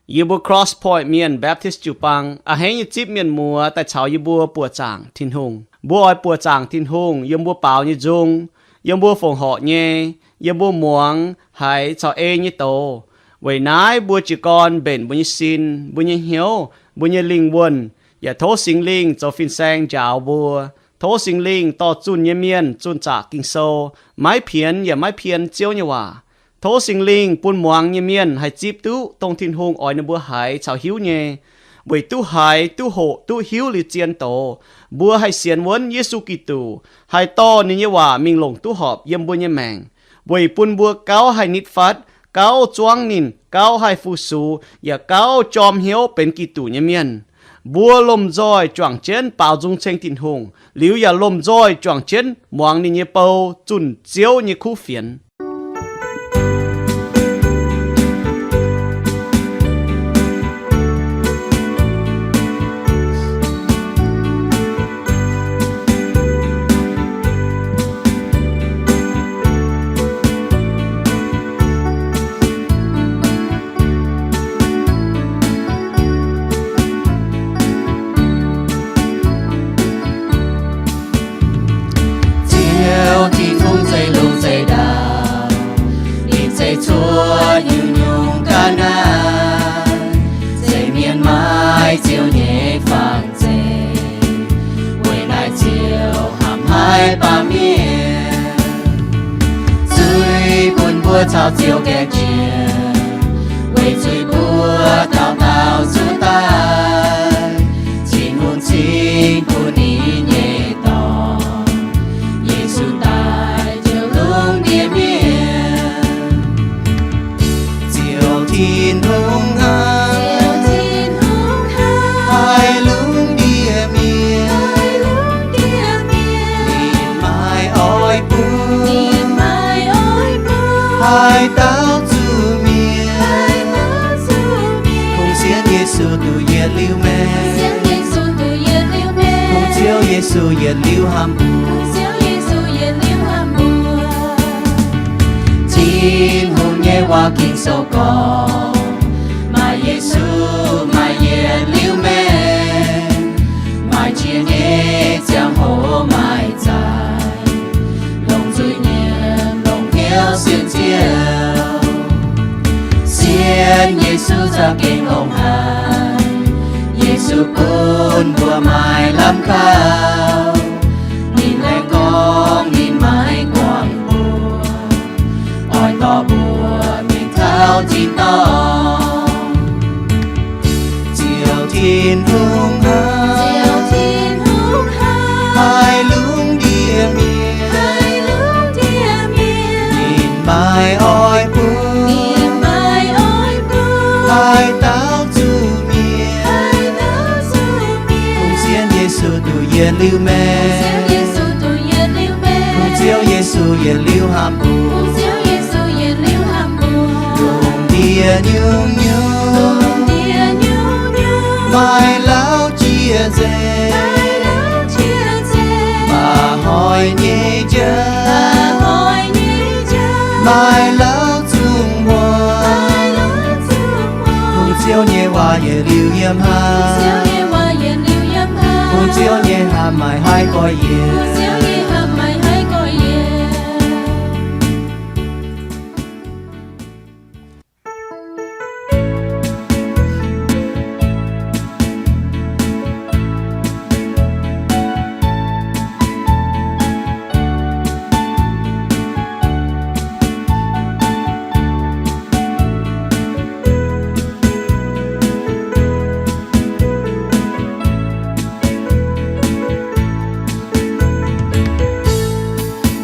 Yie mbuo Cross Point Mienh Baptist jiu-baang a'hneiv nyei zipv mienh muoz daaih caux yie mbuo buoqc zaangc Tin-Hungh. Mbuo oix buoqc zaangc Tin-Hungh yiem mbuo baaux nyei nzung, yiem mbuo fongc horc nyei, yiem mbuo muangx haiz caux ei nyei doz. Weic naaiv mbuo jiez gorn mbenc mbuo nyei sin, mbuo nyei hnyouv, mbuo nyei lingh wuonh, yaac tov Singx Lingh zoux fin-saeng njaaux mbuo. Tov Singx Lingh dorh zunh nyei mienh zunh zaqc Ging-Sou, maiv pienx yaac maiv pien Ziouv nyei waac. Tov Singx Lingh bun muangx nyei mienh haih zipv duqv dongh Tin-Hungh oix ninh mbuo haiz caux hiuv nyei, weic duqv haiz, duqv hoqc, duqv hiuv liuz zien doz, mbuo haih sienx wuonv Yesu Giduc, haih dorh ninh nyei waac mingh longc duqv horpc yiem mbuo nyei maengc, weic bun mbuo gauh haih nitv fatv, gauh zuangv ninh, gauh haih fu-sux, yaac gauh jorm hnyouv benx Giduc nyei mienh. Mbuo lomh nzoih juangc jienv baaux nzung ceng Tin-Hungh, liuz yaac lomh nzoih juangc jienv muangx ninh nyei bou zunh Ziouv nyei kuv fienx. Ziouv Tin-Hungh zeiv-lungh zeiv-ndau, ninh zeiv cuotv nyungc-nyungc ga'naaiv, zeiv mienh maiv ziouc nyei fangx zeiv. Weic naaiv Ziouv hnamv haiz baamh mienh, zuiz bun mbuo caux Ziouv gaengh jiex, weic zuiz mbuo dauh dauh zuqc daaih. Tin-Hungh cingx bun ninh nyei Dorn, Yesu, daaih ziouc lungh ndiev mienh. Ziouv Tin-Hungh haiz, haiz lungh ndiev mienh, ninh maiv oix bun, haaix dauh zuqc mienh. Kungx sienx Yesu duqv yietc liuz maengc, kungx Ziouv Yesu yietc liuz hnamv mbuo. Tin-Hungh nyei waac Ging-Sou gorngv, maaih Yesu maaih yietc liuz maengc, maaih jiex nyei ziangh hoc maaih zaaic, longc nzuih nyiemc longc hnyouv sienx Ziouv. Sienx Yesu za'gengh longx haic. Yesu bun mbuo maaih lamh kaux. Ninh laengz gorngv ninh maiv guangc mbuo, oix dorh mbuo mingh taux tin-dorngh. Ziouv Tin-Hungh haiz, haiz lungh ndiev mienh, ninh maiv oix bun, haaix dauh zuqc mienh. Kungx sienx Yesu duqv yietc liuz maengc, kungx Ziouv Yesu yietc liuz hnamv mbuo. Lungh ndiev nyungc-nyungc, maaih lauh jiex nzengc, baac hnoi nyei jauv, maaih lauh zungh muoz. Kungx Ziouv nyei waac yietc liuz yiem haaix, kungx Ziouv nyei hnamv maaih haaix gorx-youz.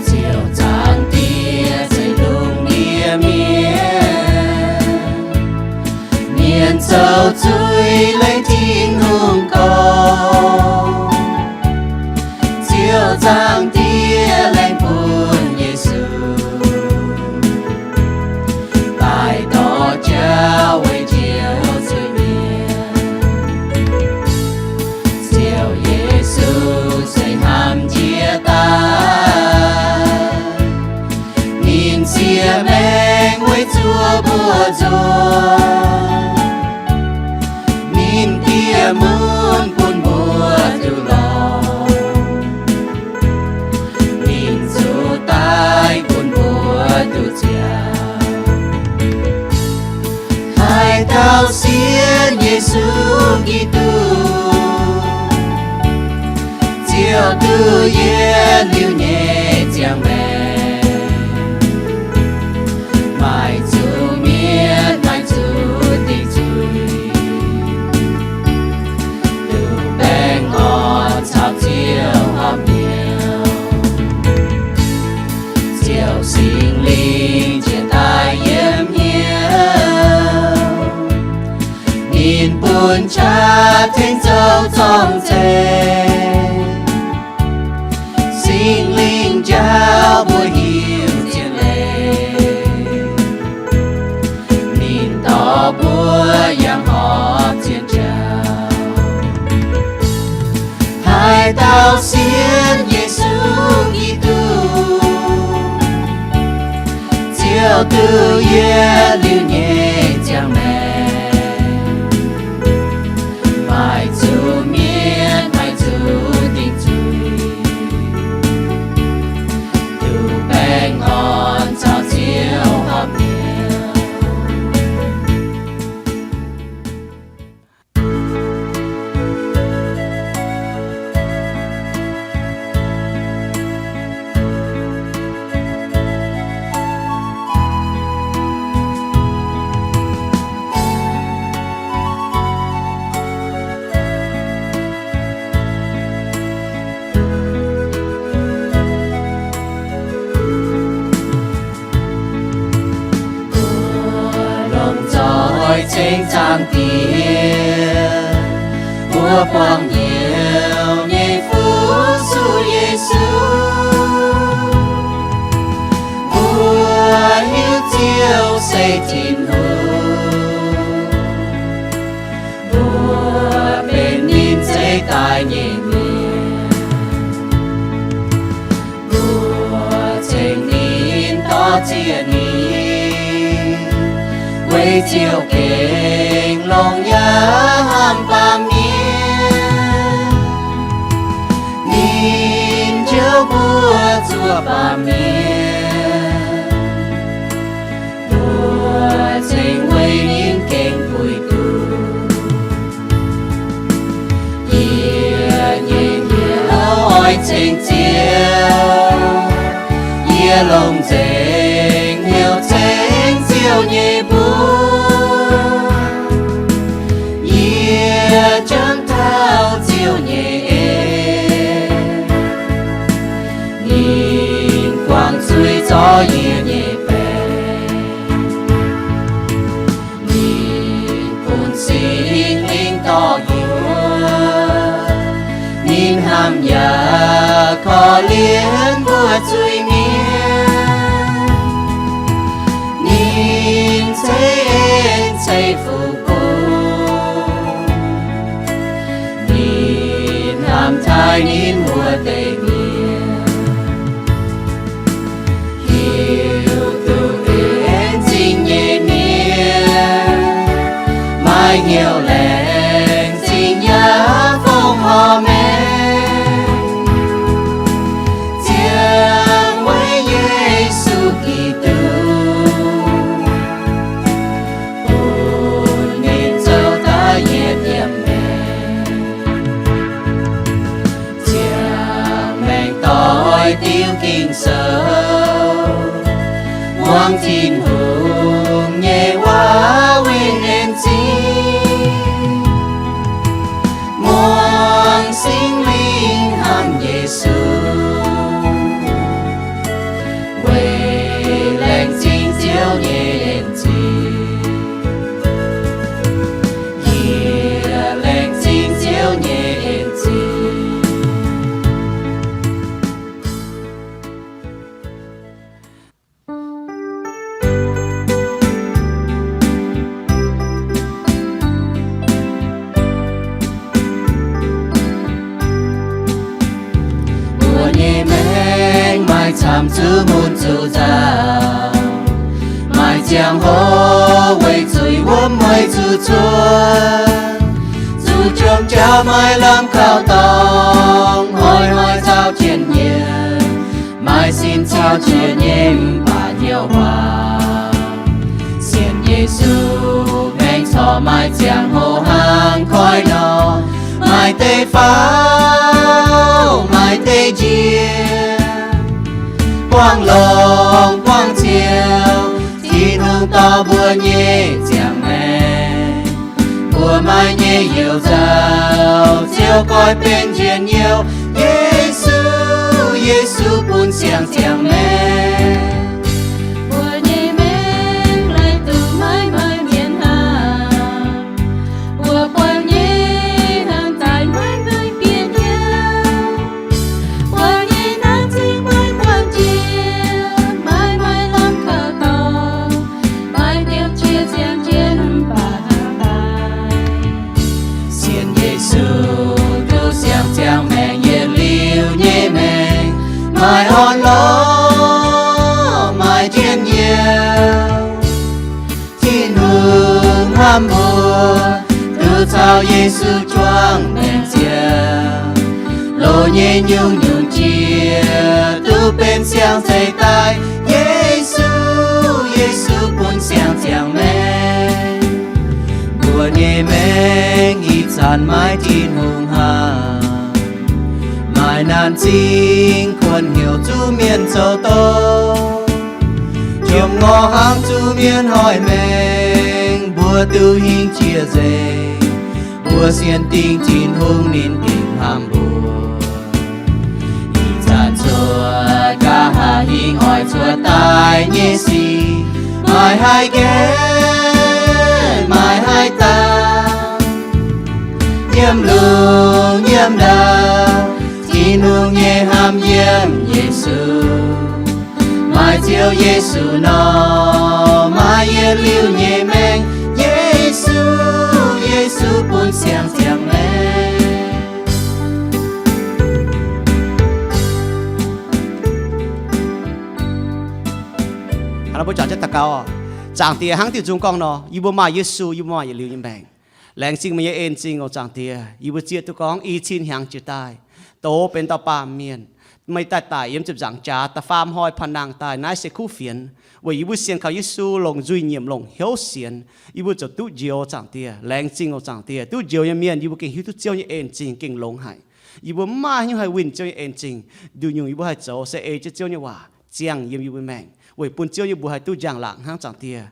Ziouv Zaangc Diex ceix lungh ndiev mienh, mienh zoux zuiz laengz Tin-Hungh gorx. Ziouv Zaangc Diex laengz bun Yesu daaih dorh jauv weic njoux zuiz-mienh. Ziouv Yesu se hnamv jiex daaih, ninh siev maengc weic zuoqc mbuo nzung. Taux sienx Yesu Giduc, Ziouv duqv yietv liuz nyei ziangh maengc, maaih zuqc mietc, maaih zuqc dingc zuiz, duqv baengh orn caux Ziouv horpc hnyouv. Ziouv Singx Lingh jiex daaih yiem hnyouv, ninh bun qaqv tengx zoux zorng-zeih. Singx Lingh njaaux mbuo hiuv zien leiz, ninh dorh mbuo yangh horpc zien jauv. Haaix dauh sienx Yesu Giduc, Ziouv duqv yietv liuz nyei ziangh maengc, maaih zuqc mietc, maaih zuqc dingc zuiz, duqv baengh orn caux Ziouv horpc hnyouv. Mbuo longc zoih ceng Zaangc Diex, mbuo buangh hnyouv nyei fu-sux Yesu. Mbuo hiuv Ziouv se Tin-Hungh, mbuo benx ninh zeiv daaih nyei mienh. Mbuo ceng ninh, dorh zieqc ninh, weic Ziouv gengh longx yaac hnamv baamh mienh. Ninh njoux mbuo zuov baamh mienh, mbuo ceng weic ninh gengh puix duqv. Yie nyei hnyouv oix ceng Ziouv, yie longc nzengc hnyouv ceng Ziouv nyei mbuox. Yie jangx taux Ziouv nyei en, ninh guangc zuiz zorqv yie nyei baengc. Ninh bun Singx Lingh dorh mbuo, ninh hnamv yaac korv-lienh mbuo zuiz-mienh. Ninh ceix en ceix fuqv bun, ninh hnamv taaih ninh wuov deix mienh. Hiuv duqv en zingh nyei mienh, maaih hnyouv laengz zingh yaac fongc horc maengc, ziangh weic Yesu Giduc, bun ninh zoux daaih yietc diemv maengc. Ziangh maengc doix diuv Ging-Sou, muangx Tin-Hungh nyei waac winh en zingh, muangx Singx Lingh hnamv Yesu, weic laengz zingh Ziouv nyei en zingh. Yie laengz zingh Ziouv nyei en zingh. Mbuo nyei maengc maaih camv zuqc mun zuqc nzauh, maaih ziangh hoc weic zuiz wuom mueiz zuqc cuotv, zuqc jomc jauv maaih lamh kaux dorngx, hnoi-hnoi zaux jienv nyiemc, maaih sin caux jiex nyei mv baac hnyouv waac. Sienx Yesu maengc corc Maaih ziangh hoc hnangv koiv nor, maaih deix faaux, maaih deix njiec, buangh longx buangh ciouv, Tin-Hungh dorh mbuo nyei ziangh maengc. Mbuo maaih nyei heuc nzauh, Ziouv goiv benx njien-youh, Yesu, Yesu bun siang-ziangh maengc. Mbuo nyei maengc laih duqv maiv maaih mienh hnamv. Mbuo buangh nyei hnamv daaih maiv maaih mienh hiuv. Mbuo nyei hnamv cingx maiv buangh jiex, maiv maaih lamh kaux dorngx, maiv diemv jiex ziangh jienv mv baac hnangv daaih. Sienx Yesu duqv siang-ziangh maengc, yietc liuz nyei maengc maaih orn-lorqc, maaih njien-youh. Tin-Hungh hnamv mbuo, duqv caux Yesu juangc maengc ziangh, loz nyei nyungc-nyungc jiex duqv benx siang-zeih daaih. Yesu, Yesu bun siang-ziangh maengc. Mbuo nyei maengc ih zanc maiv Tin-Hungh hnamv, maaih naanc zingh kuonx heuc zuqc mienh zoux doz. Jomc ngorc hnangv zuqc mienh hoic maengc, mbuo duqv hingh jiex nzengc. Mbuo sienx dingc Tin-Hungh ninh gengh hnamv mbuo. Ih zanc cuotv nqa'haav hingv oix cuotv daaih nyei sic, maaih haaix gaengh, maaih haaix dauh, yiem lungh yiem ndau, Tin-Hungh nyei hnamv yiem Yesu. Maaih Ziouv Yesu nor, maaih yietc liuz nyei maengc. Yesu, Yesu bun siang-ziangh maengc. Hnangv naaiv mbuo juangc jienv daux gaux oc. Zaangc Diex, hnangv diuh nzung gorngv nor, yie mbuo maaih Yesu, yie mbuo maaih yietc liuz nyei maengc. Laengz zingh meih nyei en-zingh oc, Zaangc Diex. Yie mbuo zieqv duqv gorngv i cin hnyangx jiex daaih, doz benx dauh baamh mienh. Meih daaih daic yiem ziepc nzaangc jaax da'faam hnoi paan nangh daaih, naaiv se kuv fienx, weic yie mbuo sienx kaux Yesu longc nzuih nyiemc, longc hnyouv sienx, yie mbuo ziouc duqv njoux, Zaangc Diex. Laengz zingh oc, Zaangc Diex. Duqv njoux nyei mienh, yie mbuo gengh hiuv duqv Ziouv nyei en-zingh gengh longx haic. Yie mbuo mv maaih haaix nyungc haih winh Ziouv nyei en-zingh. Nduqc nyungc yie mbuo haih zoux se ei jienv Ziouv nyei waac ziangh yiem yie mbuo maengc, weic bun Ziouv nyei mbuox haih duqv njang-laangc hnangv, Zaangc Diex.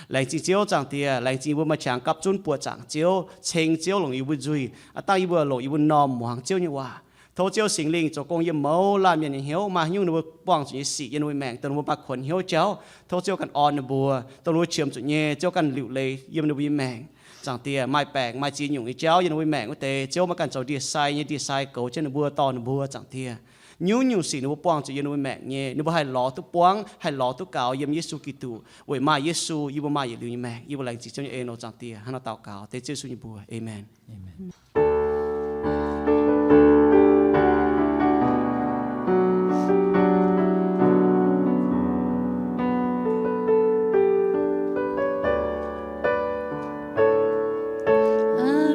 Laengz zingh Ziouv, Zaangc Diex. Laengz zingh yie mbuo maaih qangx gapv zunv buoqc zaangc Ziouv, ceng Ziouv longc yie mbuo nzuih, aav dangh yie mbuo longc yie mbuo m'normh muangx Ziouv nyei waac. Tov Ziouv Singx Lingh zoux gong yiem mouz laanh mienh nyei hnyouv, maaih haaix nyungc ninh mbuo buangh zuqc nyei sic yiem ninh mbuo maengc, dongh ninh mbuo maaih kuonx hnyouv jauv, tov Ziouv ganh orn ninh mbuo, dongh ninh mbuo qiemx zuqc nyei, Ziouv ganh liuc leiz yiem ninh mbuo nyei maengc. Zaangc Diex, maaih baengc maaih ziex nyungc nyei jauv yiem ninh mbuo nyei maengc wuov deix, Ziouv meih ganh zoux ndie-sai nyei ndie-sai goux jienv ninh mbuo, dorh ninh mbuo, Zaangc Diex. Nyungc-nyungc sic ninh mbuo buangh zuqc yiem ninh mbuo maengc nyei, ninh mbuo haih lorz duqv buangv, haih lorz duqv gaux yiem Yesu Giduc. Weic maaih Yesu, yie mbuo maaih yietc liuz nyei maengc. Yie mbuo laengz zingh Ziouv nyei en oc, Zaangc Diex. Hnangv naaiv daux gaux dengv Ziouv Yesu nyei mbuox. Aamen.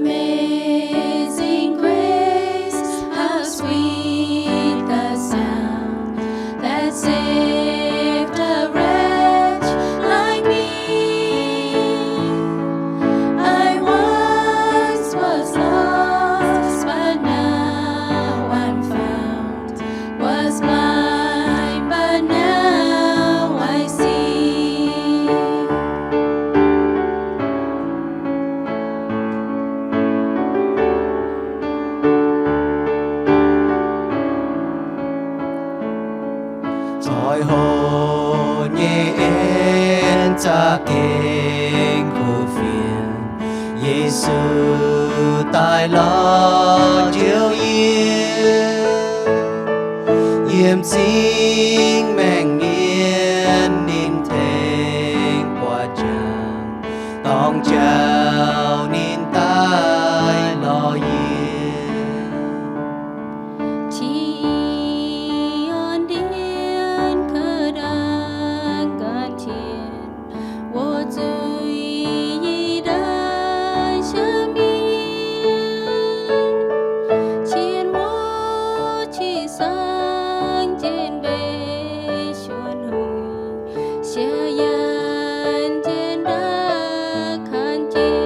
Amazing grace, how sweet the sound that saved a wretch like me. I once was lost, but now I'm found, was blind, but now I see. Zoih hoc nyei en za'gengh kuv fienx, Yesu daaih lorz njoux yie. Yiem cing maengc mienh ninh tengx buatc jangx, dorng jauv ninh daaih lorz yie. Qi orn ndiev kouv dangh ganh qienx, weic zuiz yie daaih sienx mienh, qienx muoz qiex saeng jienv mbenc xuonh huingx, siec yanc jienv ndaauv kan jiex.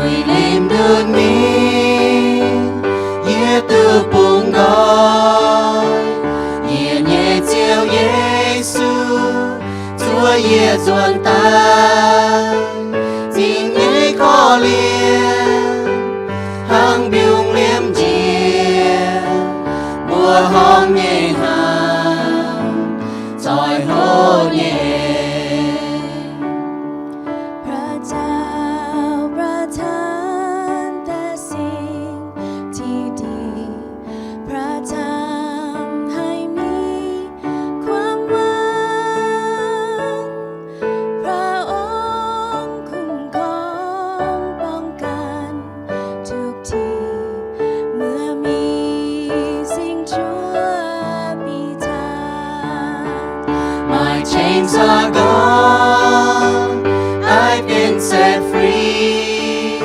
Uix limh nduqc mingh, yie duqv bungx nqoi. Yie nyei Ziouv Yesu, zuov yie nzuonx daaih, zingh nyei korv-lienh hnangv mbiungc liemh njiec, mbuoqc horngh nyei hnaangx, zoih hlo nyei. พระเจ้าประทานแต่สิ่งที่ดี พระทำให้มีความหวัง พระองค์คุ้มครองป้องกันทุกที่ เมื่อมีสิ่งชั่วปีศาจ My chains are gone, I've been set free.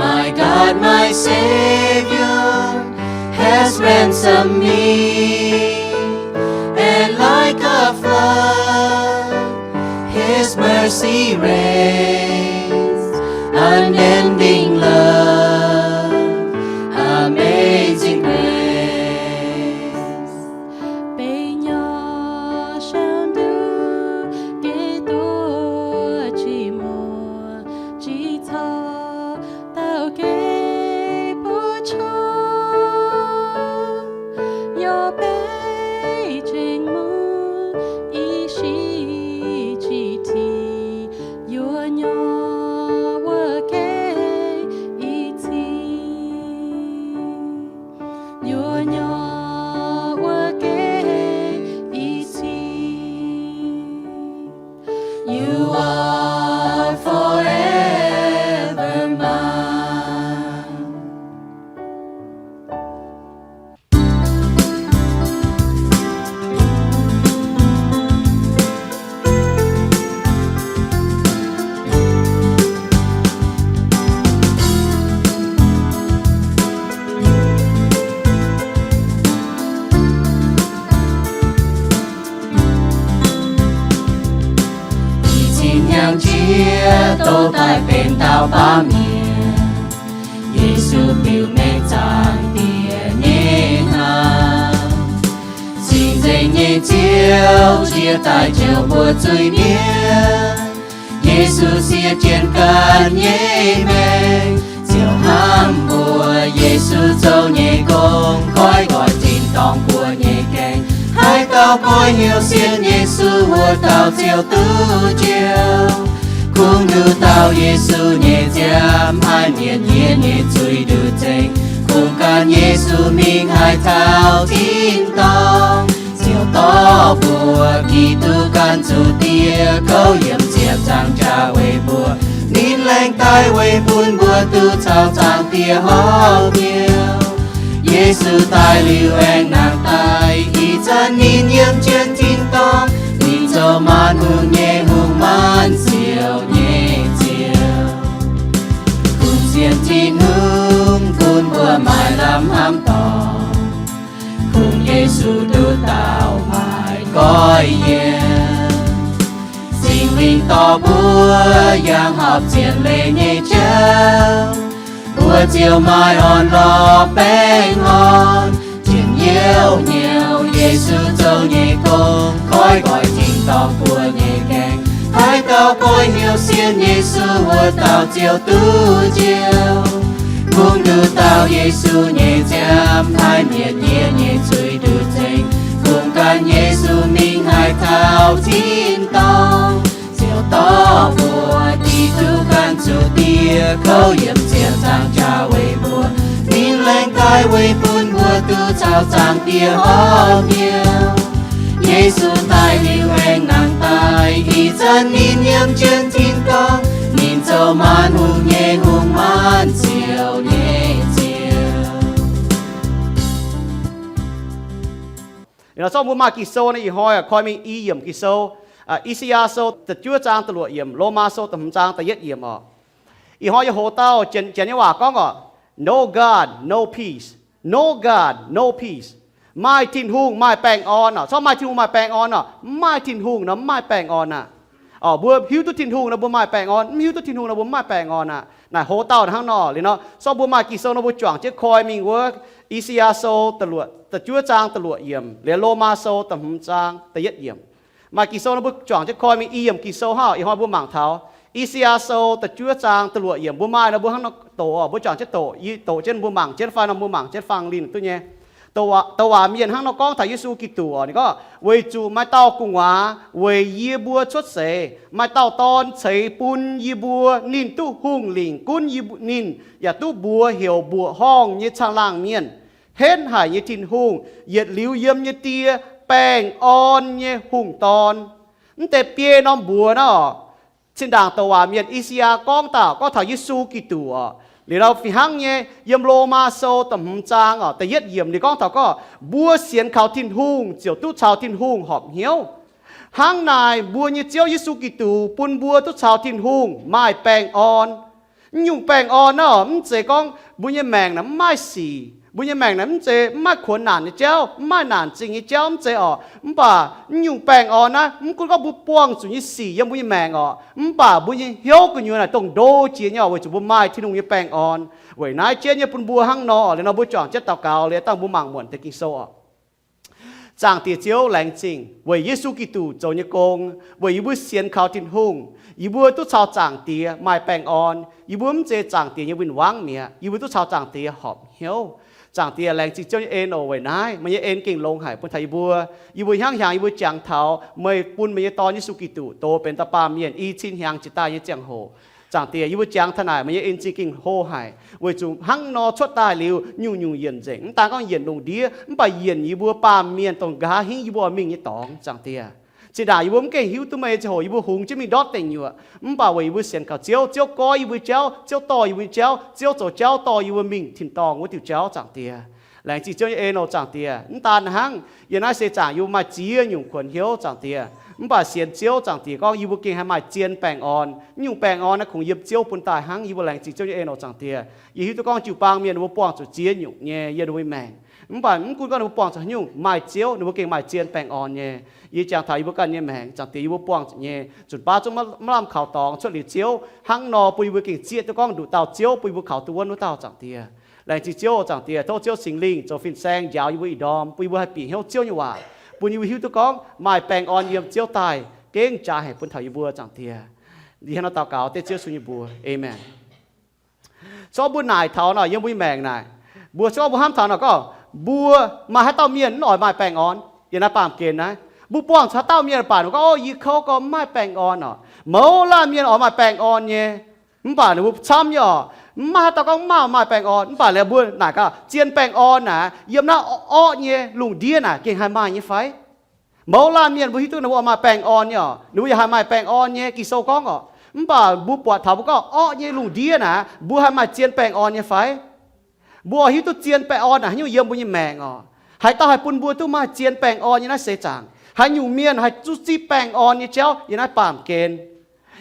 My God, my Savior, has ransomed me, and like a flood, His mercy reigns, unending love, amazing grace. Beiv nyorx siou nduqv Giduc jiex muoz jiex corc dauh geh buov qouv, yaac beiv zengc mungv i siqv jiex tiqv, yuoqc nyorx wuov geh i cing, yuoqc nyorx wuov geh i cing. You are forever mine. I cin hnyangx-jieqv dov daaih benx dauh baav mienh. Yesu biux mengh Zaangc Diex nyei hnaangx. Cing-Nzengc nyei Ziouv jiex daaih njoux mbuo zuiz-mienh. Yesu siev jienv ganh nyei maengc, ziouc hnamv mbuo. Yesu zoux nyei gong koi nqoi tin-dorngh mbuo nyei gaengh. Haaix dauh goiv hnyouv sienx Yesu, wuov dauh ziouc duqv njoux. Kungx nduqc dauh Yesu nyei nziaamv haih mietc yie nyei zuiz nduqc nzengc. Kungx gan Yesu mingh haih taux tin-dorngh, ziouc dorh mbuo Giduc ganh zuqc diex kouv yiem ziepc nzaangc jaax weic mbuo. Ninh laengz daaih weic bun mbuo duqv caux Zaangc Diex horpc hnyouv. Yesu daaih liuz aengx nangh daaih, ih zanc ninh yiem jienv tin-dorngh. Ninh zoux maanc hungh nyei Hungh, maanc ziouc nyei Ziouv. Kungx sienx Tin-Hungh bun mbuo maaih lamh hnamv dorngc. Kungx Yesu nduqc dauh maaih goiv yiem. Singx Lingh dorh mbuo yangh horpc zien leiz nyei jauv, mbuo ziouc maaih orn-lorqc baengh orn. Njien-youh hnyouv Yesu zoux nyei gong koi nqoi tin-dorngh mbuo nyei gaengh. Haaix dauh goiv hnyouv sienx Yesu, wuov dauh ziouc duqv njoux. Kungx nduqc dauh Yesu nyei nziaamv haih mietc yie nyei zuiz nduqc nzengc. Kungx gan Yesu mingh haih taux tin-dorngh, ziouc dorh mbuo Giduc ganh zuqc diex kouv yiem ziepc nzaangc jaax weic mbuo. Ninh laengz daaih weic bun mbuo duqv caux Zaangc Diex horpc hnyouv. Yesu daaih liuz aengx nangh daaih, ih zanc ninh yiem jienv tin-dorngh. Ninh zoux maanc hungh nyei Hungh, maanc ziouc nyei Ziouv. Ih hnoi zorqv mbuo maaih Ging-Sou naaiv, ih hnoi koi mingh i yiemc Ging-Sou, I^saa^yaa Sou da'juov zaang da'luoqc yiemc, Lomaa Sou da'hmz zaang da'yietv yiemc oc. Ih hnoi yie hoz dauh Janx, Janx nyei waac gorngv oc, No God, no peace. No God, no peace. Maaih Tin-Hungh maaih baengh orn oc. Corc maaih Tin-Hungh maaih baengh orn oc. Mv maaih Tin-Hungh nor mv maaih baengh orn aqv. Orqc, mbuo hiuv duqv Tin-Hungh nor mbuo maaih baengh orn, mv hiuv duqv Tin-Hungh nor mbuo mv maaih baengh orn aqv. Naaic hoz dauh hnangv nor liuz nor, sortv mbuo maaih Ging-Sou nor mbuo juangc jienv koi mingh wuov, I^saa^yaa Sou da'luoqc, da'juov zaang da'luoqc yiemc, liuz Lomaa Sou da'hmz zaang da'yietv yiemc. Maaih Ging-Sou nor mbuo juangc jienv koi mingh i yiemc Ging-Sou hnangv. Ih hnoi mbuo mangc taux I^saa^yaa Sou da'juov zaang da'luoqc yiemc, mbuo maaih nor mbuo hnangv nor doqc, mbuo juangc jienv doqc, yie doqc jienv mbuo mangc jienv fai nor mbuo mangc jienv fangx linh duqv nyei. Douc waac mienh hnangv nor gorngv taux Yesu Giduc, ninh gorngv, Weic zuqc maaih dauh gu'nguaaz weic yie mbuo cuotv seix, maaih dauh dorn ceix bun yie mbuo. Ninh duqv hungh lingc gunv ninh, yaac duqv mbuox heuc mbuoqc horngh nyei caangh laangh mienh, henv haic nyei Tin-Hungh, yietc liuz yiem nyei Die, baengh orn nyei hungh dorn. Mv deix biei norm mbuox naaiv orqc, zinh ndaangc douc waac mienh I^saa^yaa gorngv dauh, gorngv taux Yesu Giduc orqc. Liuz nor fih hnangv nyei, yiem Lomaa Sou da'hmz zaang orqc, da'yietv yiemc ninh gorngv taux gorngv, mbuo sienx kaux Tin-Hungh ziouc duqv caux Tin-Hungh horpc hnyouv. Hnangv naaic mbuo nyei Ziouv Yesu Giduc bun mbuo duqv caux Tin-Hungh maaih baengh orn. Mv nyungc baengh orn naaiv orqc, mv zeiz gorngv mbuo nyei maengc naaic mv maaih sic, mbuo nyei maengc naaic mv zeiz mv maaih kuonx naanc nyei jauv, mv maaih naanc zingh nyei jauv, mv zeiz orqc. Mv baac mv nyungc baengh orn naaiv mv gunv gorngv mbuo buangh zuqc nyei sic yiem mbuo nyei maengc orqc, mv baac mbuo nyei hnyouv gu'nyuoz naaic dongh ndo jiex nyei orqc, weic zuqc mbuo maaih Tin-Hungh nyei baengh orn. Weic naaiv jienv nyei bun mbuo hnangv nor orqc, liuz nor mbuo juangc jienv daux gaux liuz dangh mbuo mangc muonc deix Ging-Sou orqc. Zaangc Diex Ziouv, laengz zingh weic Yesu Giduc zoux nyei gong, weic yie mbuo sienx kaux Tin-Hungh, yie mbuo duqv caux Zaangc Diex maaih baengh orn. Yie mbuo mv zeiz Zaangc Diex nyei win-wangv mi'aqv. Yie mbuo duqv caux Zaangc Diex horpc hnyouv. Zaangc Diex, laengz zingh Ziouv nyei en oc. Weic naaiv meih nyei en gengh longx haic bun taux yie mbuo. Yie mbuo hnyangx-hnyangx yie mbuo jangx taux meih bun meih nyei Dorn, Yesu Giduc, doz benx dauh baamh mienh i cin hnyangx jiex daaih nyei ziangh hoc. Zaangc Diex, yie mbuo jangx taux naaic, meih nyei en zingh gengh hlo haic, weic zuqc hnangv nor cuotv daaih liuz nyungc-nyungc yienc nzengc. Mv daan gorngv yienc lungh ndiev, mv baac yienc yie mbuo baamh mienh dongh nqa'haav hingv yie mbuo mingh nyei dorngx. Zaangc Diex, zinh ndaangc yie mbuo mv gengh hiuv duqv meih nyei ziangh hoc, yie mbuo hungx jienv mingh ndortv deic nyuoqc. Mv baac weic yie mbuo sienx kaux Ziouv, Ziouv goiv yie mbuo jauv, Ziouv dorh yie mbuo jauv, Ziouv zoux jauv dorh yie mbuo mingh tin-dorngh wuov diuh jauv. Zaangc Diex, laengz zingh Ziouv nyei en oc. Zaangc Diex, mv daan hnangv, yiem naaiv seix zaangc yie mbuo maaih ziex nyungc kuonx hnyouv. Zaangc Diex, mv baac sienx Ziouv, Zaangc Diex, gorngv yie mbuo gengh haih maaih zien baengh orn. Mv nyungc baengh orn naaiv kungx yiem Ziouv bun daaih hnangv. Yie mbuo laengz zingh Ziouv nyei en oc. Zaangc Diex, yie hiuv duqv gorngv jiu-baang mienh ninh mbuo buangh zuqc ziex nyungc nyei yiem ninh mbuo nyei maengc. Mv baac mv gunv gorngv ninh mbuo buangh zuqc haaix nyungc, maaih Ziouv ninh mbuo gengh maaih zien baengh orn nyei. Yie jangx taux yie mbuo ganh nyei maengc, Zaangc Diex, yie mbuo buangh zuqc nyei, zunc baav zungv maiv lamh kaux dorngx cuotv liuz Ziouv. Hnangv nor bun yie mbuo gengh zieqv duqv gorngv nduqc dauh Ziouv bun yie mbuo kaux duqv wuonv wuov dauh. Zaangc Diex, laengz zingh Ziouv. Zaangc Diex, tov Ziouv Singx Lingh zoux fin-saeng njaaux yie mbuo ih ndorm, bun yie mbuo haih bieqc hnyouv Ziouv nyei waac, bun yie mbuo hiuv duqv gorngv maaih baengh orn yiem Ziouv daaih gengh jaaix haic bun taux yie mbuo. Zaangc Diex, yie hnangv nor daux gaux dengv Ziouv Yesu nyei mbuox. Aamen. Zorqv mbuo naaic taux nor, yiem mbuo nyei maengc naaic, mbuo zorqv mbuo hnamv taux nor gorngv, mbuo maaih haaix dauh mienh mv oix maaih baengh orn? Yiem naaiv baamh gen naaiv, mbuo buangh zuqc haaix dauh mienh baac ninh gorngv, Ov, yie kouv gorngv mv maaih baengh orn orqc. Mouz laanh mienh oix maaih baengh orn nyei. Mv baac ninh mbuo camv nyei orqc, mv maaih haaix dauh gorngv mv maaih, maaih baengh orn. Mv baac liuz mbuo naaic gaax, zien baengh orn naaic yiem naaiv orqv nyei lungh ndiev naaic gengh haih maaih nyei fai? Mouz laanh mienh mbuo hiuv duqv ninh mbuo oix maaih baengh orn nyei orqc, ninh mbuo yaac haih maaih baengh orn nyei, Ging-Sou gorngv orqc. Mv baac mbuo buatc taux mbuo gorngv orqv nyei lungh ndiev naaic mbuo haih maaih zien baengh orn nyei fai? Mbuo oix hiuv duqv zien baengh orn naaic haaix nyungc yiem mbuo nyei maengc orqc? Haaix dauh haih bun mbuo duqv maaih zien baengh orn yiem naaiv seix zaangc? Haaix nyungc mienh haih zuqc zipv baengh orn nyei jauv yiem naaiv baamh gen?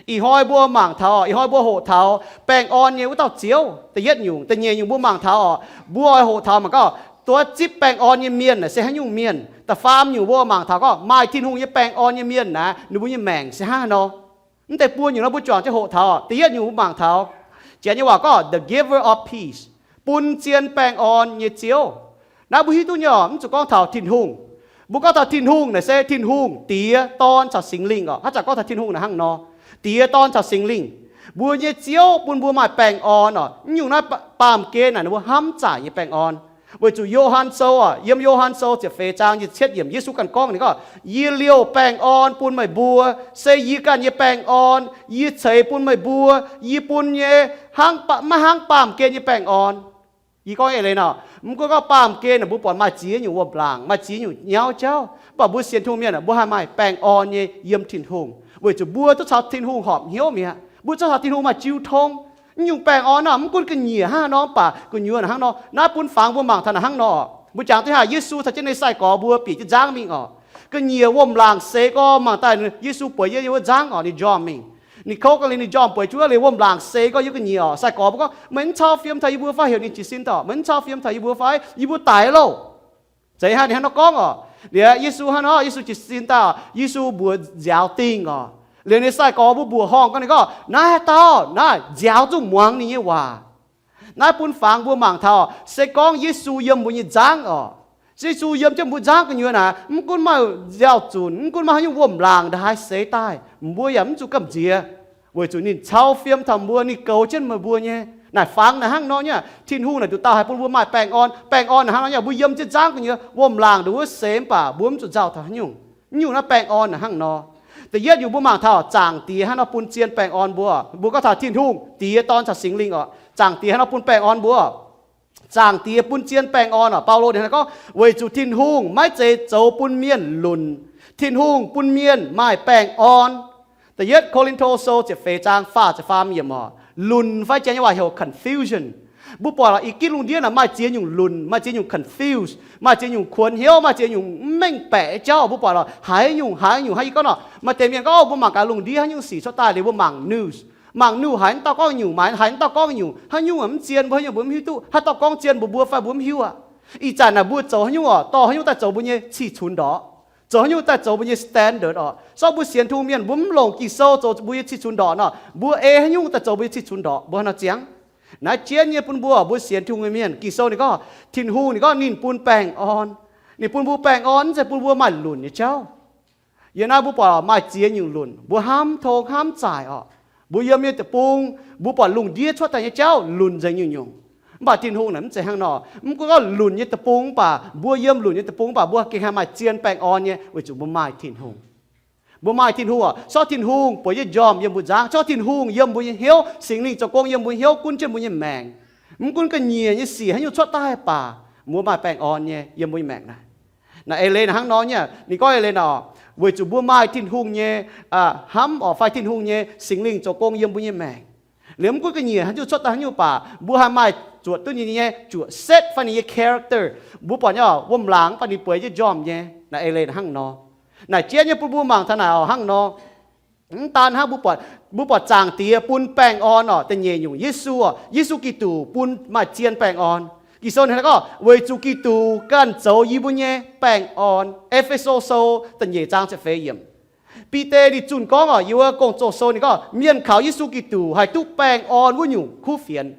Ih hnoi mbuo mangc taux, ih hnoi mbuo hoqc taux baengh orn nyei wuov dauh Ziouv. Da'yietv nyungc. Da'nyeic nyungc mbuo mangc taux orqc, mbuo oix hoqc taux mangc gaax, duqv zipv baengh orn nyei mienh naaic se haaix nyungc mienh. Da'faam nyungc mbuo mangc taux gorngv maaih Tin-Hungh nyei baengh orn nyei mienh naaic ninh mbuo nyei maengc se hnangv haaix nor. Mv deix buo nyungc nor mbuo juangc jienv hoqc taux. Da'yietv nyungc mbuo mangc taux, janx nyei waac gorngv the giver of peace, bun zien baengh orn nyei Ziouv. Naaiv mbuo hiuv duqv nyei orqc, mv zuqc gorngv taux Tin-Hungh. Mbuo gorngv taux Tin-Hungh naaic se Tin-Hungh Diex, Dorn caux Singx Lingh orqc. Haaix zanc gorngv taux Tin-Hungh naaic hnangv nor, Diex, Dorn caux Singx Lingh. Mbuo nyei Ziouv bun mbuo maaih baengh orn orqc. Mv nyungc naaiv baamh gen naaic ninh mbuo hnamv zaaic nyei baengh orn. Weic zuqc Yo^han Sou orqc, yiem Yo^han Sou ziepc feix zaang nyic ziepc cietv yiemc, Yesu ganh gorngv, ninh gorngv, Yie liouh baengh orn bun meih mbuo, se yie ganh nyei baengh orn yie ceix bun meih mbuo. Yie bun nyei hnangv, maiv hnangv baamh gen nyei baengh orn. Yie gorngv eix leiz nor, mv gunv gorngv baamh gen naaic mbuo buatc maaih ziex nyungc wuom-laangc, maaih ziex nyungc nyauv jauv, mv baac mbuo sienx Tin-Hungh mienh naaic mbuo haih maaih baengh orn nyei yiem Tin-Hungh, weic zuqc mbuo duqv caux Tin-Hungh horpc hnyouv mi'aqv. Mbuo duqv caux Tin-Hungh maaih jiu tong. Mv nyungc baengh orn naaic mv gunv ga'nyiec hnangv haaix nor, mv baac gu'nyuoz naaic hnangv nor. Naaiv bun fangx mbuo mangc taux naaic hnangv nor. Mbuo jangx duqv haaix, Yesu caux jienv ninh sai-gorx mbuo bieqc jienv nzangv mingh orqc. Ga'nyiec wuom-laangc seix gorx mangc daaih Yesu bueix yiem wuov nzangv orqc, ninh njormh mingh. Ninh kouv ga'hlen ninh njormh bueix jienv wuov liuz wuom-laangc seix gorx yiem ga'nyiec orqc. Sai-gorx mbuo gorngv, Meih mv cau fiem taux yie mbuo fai? Heuc ninh jiez sin daaih, Meih mv cau fiem taux yie mbuo fai? Yie mbuo daix loh. Zeiz hnangv ninh hnangv nor gorngv orqc. Liuz Yesu hnangv nor, Yesu jiez sin daaih, Yesu mbuox nziaaux dingh orqc. Liuz ninh sai-gorx mbuo mbuoqc horngh gorngv, ninh gorngv, naaiv haaix dauh naaiv nziaaux zuqc muangx ninh nyei waac. Naaiv bun fangx mbuo mangc taux, se gorngv Yesu yiem mbuo nyei nzangv oc, Yesu yiem jienv mbuo nzangv gu'nyuoz naaic, mv gunv maaih nziaaux zunc, mv gunv maaih haaix nyungc wuom-laangc ndaaih haih seix daaih, mbuo yaac mv zuqc gamh nziex, weic zuqc ninh cau fiem taux mbuo, ninh goux jienv meih mbuo nyei. Naaic fangx naaic hnangv nor nyei, Tin-Hungh naaic nduqc dauh haih bun mbuo maaih baengh orn. Baengh orn naaic hnangv nor nyei, mbuo yiem jienv nzangv gu'nyuoz, wuom-laangc ndongc wuov seix mv baac mbuo mv zuqc nzauh taux haaix nyungc. Nyungc naaiv baengh orn naaic hnangv nor. Da'yietv nyungc mbuo mangc taux Zaangc Diex hnangv nor bun zien baengh orn mbuo. Mbuo gorngv taux Tin-Hungh, Diex, Dorn caux Singx Lingh oc. Zaangc Diex hnangv nor bun baengh orn mbuo. Zaangc Diex bun zien baengh orn oc. Baulo ninh gorngv, weic zuqc Tin-Hungh maiv zeiz zoux bun mienh lunc. Tin-Hungh bun mienh maaih baengh orn. Da'yietv Ko^lin^to Sou ziepc feix zaang faah ziepc faam yiemc oc. Lunc fai Janx nyei waac heuc confusion. Mbuo buatc lorqc, ih gitv lungh ndiev naaic maaih ziex nyungc lunc, maaih ziex nyungc confuse, maaih ziex nyungc kuonx hnyouv, maaih ziex nyungc mv mengh baeqc nyei jauv. Mbuo buatc lorqc, haiz nyungc haiz nyungc hnangv yie gorngv nor, maaih deix mienh gorngv, mbuo mangc gaax lungh ndiev haaix nyungc sic cuotv daaih liuz mbuo mangc news. Mangc news haiz mv dauh gorngv nyungc, maiv haiz mv dauh gorngv nyungc, haaix nyungc mv zien mbuo, haaix nyungc mbuo mv hiuv duqv, haaix dauh gorngv zien mbuo, mbuo fai mbuo mv hiuv aqv. Ih zanc naaic mbuo zoux haaix nyungc oc, dorh haaix nyungc daaih zoux mbuo nyei cih cunx ndorqc, zoux haaix nyungc daaih zoux mbuo nyei standard oc. Sortv mbuo sienx Tin-Hungh mienh mbuo mv longc Ging-Sou zoux mbuo nyei cih cunx ndorqc nor, mbuo ei haaix nyungc daaih zoux mbuo nyei cih cunx ndorqc, mbuo hnangv nor ziangx. Naaiv jienv nyei bun mbuo, mbuo sienx Tin-Hungh nyei mienh, Ging-Sou ninh gorngv, Tin-Hungh ninh gorngv ninh bun baengh orn. Ninh bun mbuo baengh orn mv zeiz bun mbuo maaih lunc nyei jauv. Yiem naaiv mbuo buatc maaih ziex nyungc lunc, mbuo hnamv tong hnamv zaaic oc. Mbuo yiem nyei deic-bung, mbuo buatc lungh ndiev cuotv daaih nyei jauv lunc nzengc nyungc-nyungc. Mv baac Tin-Hungh naaic mv zeiz hnangv nor. Mv gunv gorngv lunc nyei deic-bung mv baac mbuo yiem lunc nyei deic-bung mv baac mbuo gengh haih maaih zien baengh orn nyei, weic zuqc mbuo maaih Tin-Hungh. Mbuo maaih Tin-Hungh oc. Sortv Tin-Hungh bueix jienv njormh yiem mbuo nzangv. Sortv Tin-Hungh yiem mbuo nyei hnyouv. Singx Lingh zoux gong yiem mbuo nyei hnyouv, gunv jienv mbuo nyei maengc. Mv gunv ga'nyiec nyei sic haaix nyungc cuotv daaih baac, mbuo maaih baengh orn nyei yiem mbuo nyei maengc naaiv. Naaiv eix leiz naaic hnangv nor nyei, ninh gorngv eix leiz naaic, weic zuqc mbuo maaih Tin-Hungh nyei hnamv oc, fai Tin-Hungh nyei Singx Lingh zoux gong yiem mbuo nyei maengc. Liuz mv gunv ga'nyiec haaix nyungc cuotv daaih haaix nyungc baac, mbuo haih maaih zuoqc duqv ninh nyei zuoqc setv fai ninh nyei character. Mbuo buatc nyei wuom-laangc mv baac ninh bueix jienv njormh nyei. Naaiv eix leiz naaic hnangv nor. Naaic jienv nyei bun mbuo mangc taux naaic oc hnangv nor. Mv daan hnangv, mbuo buatc, mbuo buatc Zaangc Diex bun baengh orn oc. Da'nyeic nyungc Yesu oc, Yesu Giduc bun maaih zien baengh orn. Ging-Sou ninh gorngv, weic zuqc Giduc ganh zoux yie mbuo nyei baengh orn. E^fe^so Sou da'nyeic zaang ziepc feix yiemc. Bide ninh zunh gorngv oc, yiem wuov Gong-Zoh Sou ninh gorngv mienh kaux Yesu Giduc haih duqv baengh orn wuov nyungc kuv fienx.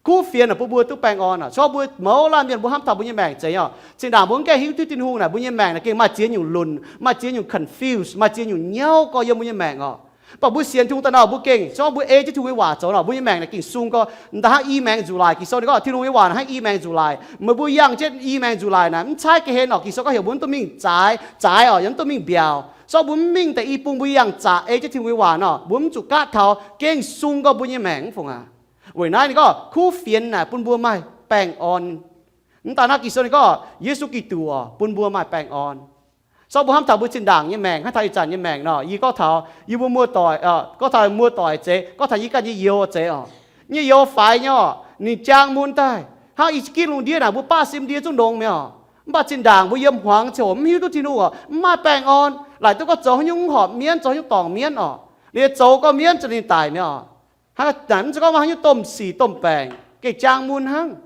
Kuv fienx naaic bun mbuo duqv baengh orn oc. Corc mbuo mouz laanh mienh mbuo hnamv taux mbuo nyei maengc zeiz oc. Zinh ndaangc mbuo mv gaengh hiuv duqv Tin-Hungh naaic, mbuo nyei maengc naaic gengh maaih ziex nyungc lunc, maaih ziex nyungc confuse, maaih ziex nyungc nyauv gorx yiem mbuo nyei maengc oc. Mv baac mbuo sienx Tin-Hungh daaih nor, mbuo gengh, corc mbuo ei jienv Tin-Hungh nyei waac zoux nor, mbuo nyei maengc naaic gengh sung gorx. Daaih hnangv i maengx nzuqc laaix, Ging-Sou ninh gorngv Tin-Hungh nyei waac naaic hnangv i maengx nzuqc laaix. Meih mbuo yangh jienv i maengx nzuqc laaix naaic mv caaiv ga'hlen oc. Ging-Sou gorngv heuc mbuo mv duqv mingh zaaix, zaaix oc, yaac mv duqv mingh mbiaauc. Corc mbuo mv mingh daaih i bung, mbuo yangh zaqc ei jienv Tin-Hungh nyei waac nor, mbuo mv zuqc gaatv taux, gengh sung gorx mbuo nyei maengc mv fungc aac. Weic naaiv ninh gorngv kuv fienx naaic bun mbuo maaih baengh orn. Mv daan hnangv, Ging-Sou ninh gorngv Yesu Giduc oc bun mbuo maaih baengh orn. Corc mbuo hnamv taux mbuo zinh ndaangc nyei maengc, hnangv taux ih zanc nyei maengc nor, yie gorngv taux yie mbuo muoz-doic, gorngv taux muoz-doic zeiz, gorngv taux yie ganh nyei youz zeiz oc. Nyei youz faix nyei oc, ninh jaang mun daaih. Hnangv i gitv lungh ndiev naaic, mbuo baav sim ndie zungv longx mi'aqv oc. Mv baac zinh ndaangc mbuo yiem hmuangx ziouc mv hiuv duqv Tin-Hungh oc, mv maaih baengh orn, laaic duqv gorngv zoux haaix nyungc mv horpc mienv, zoux haaix nyungc dorngc mienv oc. Liuz zoux gorngv mienv ziouc ninh daic mi'aqv oc. Hnangv naaic mv zeiz gorngv maaih haaix nyungc domh sic domh baengc, gengh jaang mun hnangv.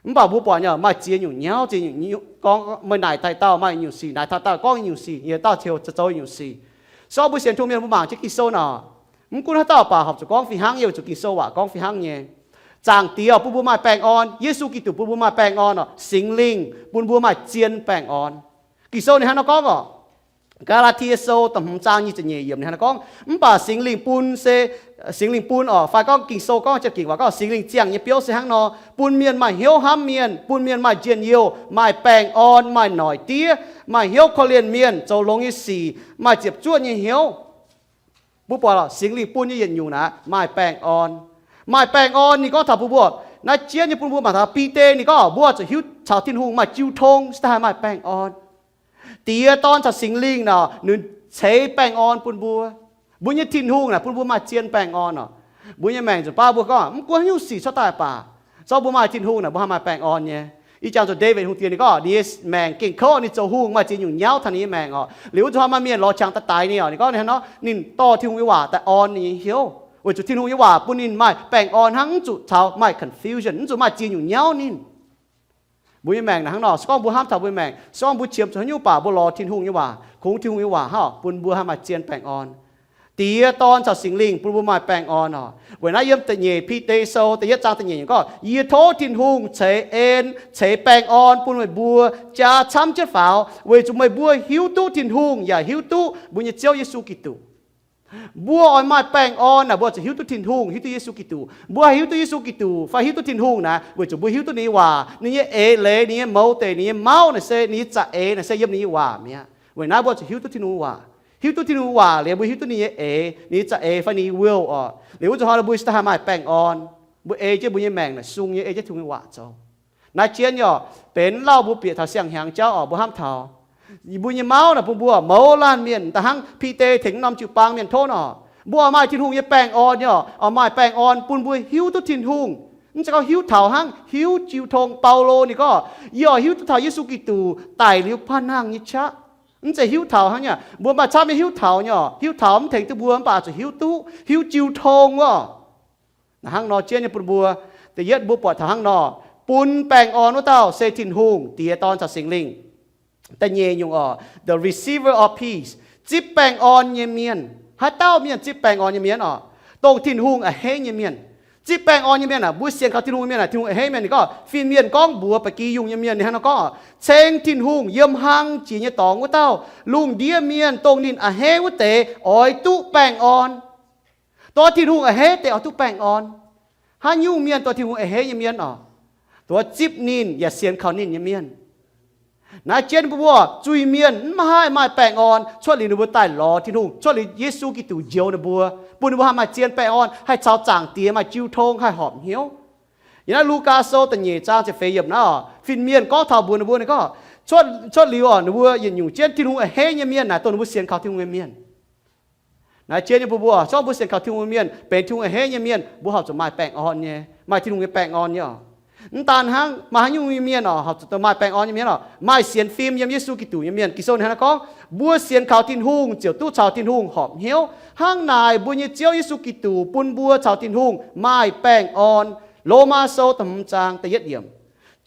Mv baac mbuo buatc nyei maaih ziex nyungc nyauv, ziex nyungc, gorngv meih naaic taaih dauh maaih nyungc sic, naaic taaih dauh gorngv nyungc sic, yietc dauh ziouc zoux nyungc sic. Corc mbuo sienx Tin-Hungh mienh mbuo mangc jienv Ging-Sou nor, mv gunv haaix dauh baac horpc zuqc gorngv fih hnangv nyei, weic zuqc Ging-Sou waac gorngv fih hnangv nyei. Zaangc Diex bun mbuo maaih baengh orn, Yesu Giduc bun mbuo maaih baengh orn oc, Singx Lingh bun mbuo maaih zien baengh orn. Ging-Sou ninh hnangv nor gorngv oc. Gaa^laa^tie Sou da'hmz zaang nyic ziepc nyeic yiemc ninh hnangv nor gorngv, mv baac Singx Lingh bun se, Singx Lingh bun oc, fai gorngv Ging-Sou gorngv jiex Ging-Waac gorngv Singx Lingh ziangh nyei biouv se hnangv nor, bun mienh maaih hnyouv hnamv mienh, bun mienh maaih njien-youh, maaih baengh orn, maaih noic diev, maaih hnyouv korv-lienh mienh, zoux longx nyei sic, maaih ziepc zuoqv nyei hnyouv. Mbuo buatc lorqc, Singx Lingh bun nyei yietc nyungc naaic maaih baengh orn. Maaih baengh orn ninh gorngv taux bun mbuo, naaiv jienv nyei bun mbuo mangc taux Bide ninh gorngv mbuo zuqc hiuv caux Tin-Hungh maaih jiu tong se daaih haih maaih baengh orn. Diex, Dorn caux Singx Lingh nor, ninh ceix baengh orn bun mbuo. Mbuo nyei Tin-Hungh naaic bun mbuo maaih zien baengh orn oc. Mbuo nyei maengc nzunc baav mbuo gorngv mv gunv haaix nyungc sic cuotv daaih baac, zorqv mbuo maaih Tin-Hungh naaic mbuo haih maaih baengh orn nyei. Ih jangx zuqc Ndaawitv Hungh Diex ninh gorngv ninh nyei maengc gengh kouv, ninh zoux hungh maaih ziex nyungc nyauv taux ninh nyei maengc oc. Liuz wuov nzunc hnoi maaih mienh lorz qangx daaih daix ninh oc, ninh gorngv ninh hnangv nor, ninh dorh Tin-Hungh nyei waac daaih orn ninh nyei hnyouv, weic zuqc Tin-Hungh nyei waac bun ninh maaih baengh orn hnangv, mv zuqc caux maaih confusion, mv zuqc maaih ziex nyungc nyauv ninh. Mbuo nyei maengc naaic hnangv nor, se gorngv mbuo hnamv taux mbuo nyei maengc, se gorngv mbuo qiemx zuqc haaix nyungc baac mbuo lorz Tin-Hungh nyei waac, kungx Tin-Hungh nyei waac hnangv oc, bun mbuo haih maaih zien baengh orn. Diex, Dorn caux Singx Lingh bun mbuo maaih baengh orn oc. Weic naaiv yiem da'nyeic Bide Sou da'yietv zaang da'nyeic gorngv, Yie tov Tin-Hungh ceix en, ceix baengh orn bun meih mbuo, jaa camv jienv faaux, weic zuqc meih mbuo hiuv duqv Tin-Hungh yaac hiuv duqv mbuo nyei Ziouv Yesu Giduc. Mbuo oix maaih baengh orn naaic, mbuo zuqc hiuv duqv Tin-Hungh, hiuv duqv Yesu Giduc. Mbuo haih hiuv duqv Yesu Giduc fai hiuv duqv Tin-Hungh naaic, weic zuqc mbuo hiuv duqv ninh nyei waac, ninh nyei eix leiz, ninh nyei mouz deic, ninh nyei mauv naaic se, ninh nyei za'eix naaic se yiem ninh nyei waac mi'aqv. Weic naaic mbuo zuqc hiuv duqv Tin-Hungh waac. Hiuv duqv Tin-Hungh waac liuz, mbuo hiuv duqv ninh nyei eix, ninh nyei za'eix fai ninh nyei will oc. Liuz wuov zuqc hnoi mbuo da'haih maaih baengh orn. Mbuo ei jienv mbuo nyei maengc naaic sung nyei, ei jienv Tin-Hungh nyei waac zoux. Naaiv jienv nyei oc, benx lauh mbuo bieqc taux siang-hnyangx jauv oc, mbuo hnamv taux mbuo nyei mauv naaic bun mbuo mouz laanh mienh, da'hnangv Bide tengx norm jiu-baang mienh tov nor, mbuo oix maaih Tin-Hungh nyei baengh orn nyei oc, oix maaih baengh orn bun mbuo hiuv duqv Tin-Hungh. Mv zeiz gorngv hiuv taux hnangv, hiuv jiu tong. Baulo ninh gorngv, Yie oix hiuv duqv taux Yesu Giduc daic liuz baac nangh nyei qaqv. Mv zeiz hiuv taux hnangv nyei, mbuo maaih camv nyei hiuv taux nyei oc. Hiuv taux mv tengx duqv mbuo, mv baac zuqc hiuv duqv, hiuv jiu tong oc. Naaiv hnangv nor jienv nyei bun mbuo, da'yietv mbuo buatc taux hnangv nor, bun baengh orn wuov dauh se Tin-Hungh, Diex, Dorn caux Singx Lingh. Da'nyeic nyungc oc, the receiver of peace, zipv baengh orn nyei mienh. Haaix dauh mienh zipv baengh orn nyei mienh oc? Dongh Tin-Hungh a'hneiv nyei mienh. Zipv baengh orn nyei mienh aah, mbuo sienx kaux Tin-Hungh nyei mienh aah, Tin-Hungh a'hneiv mienh. Ninh gorngv fin-mienh gorngv mbuox ba'gi yungh nyei mienh, ninh hnangv nor gorngv oc, ceng Tin-Hungh yiem hlang jiex nyei dorngx wuov dauh, lungh ndiev mienh dongh ninh a'hneiv wuov deix oix duqv baengh orn. Dongh Tin-Hungh a'hneiv deix oix duqv baengh orn. Haaix nyungc mienh dongh Tin-Hungh a'hneiv nyei mienh oc? Dongh zipv ninh yaac sienx kaux ninh nyei mienh. Naaiv jienv mbuo zuiz-mienh mv haih maaih baengh orn cuotv liuz ninh mbuo daaih lorz Tin-Hungh, cuotv liuz Yesu Giduc njoux ninh mbuo, bun ninh mbuo haih maaih zien baengh orn, haih caux Zaangc Diex maaih jiu tong, haih horpc hnyouv. Yiem naaiv Lugaa Sou da'nyeic zaang ziepc feix yiemc naaiv oc, fin-mienh gorngv taux mbuox ninh mbuo, ninh gorngv, cuotv liuz oc, ninh mbuo yietc nyungc jienv Tin-Hungh a'hneiv nyei mienh naaic dongh ninh mbuo sienx kaux Tin-Hungh nyei mienh. Naaiv jienv nyei bun mbuo, zorqv mbuo sienx kaux Tin-Hungh nyei mienh benx Tin-Hungh a'hneiv nyei mienh, mbuo horpc zuqc maaih baengh orn nyei, maaih Tin-Hungh nyei baengh orn nyei oc. Mv daan hnangv, maaih haaix nyungc nyei mienh oc, horpc zuqc maaih baengh orn nyei mienh oc, maaih sienx fim yiem Yesu Giduc nyei mienh. Ging-Sou hnangv naaiv gorngv, mbuo sienx kaux Tin-Hungh ziouc duqv caux Tin-Hungh horpc hnyouv. Hnangv naaic mbuo nyei Ziouv Yesu Giduc bun mbuo caux Tin-Hungh maaih baengh orn. Lomaa Sou da'hmz zaang da'yietv yiemc.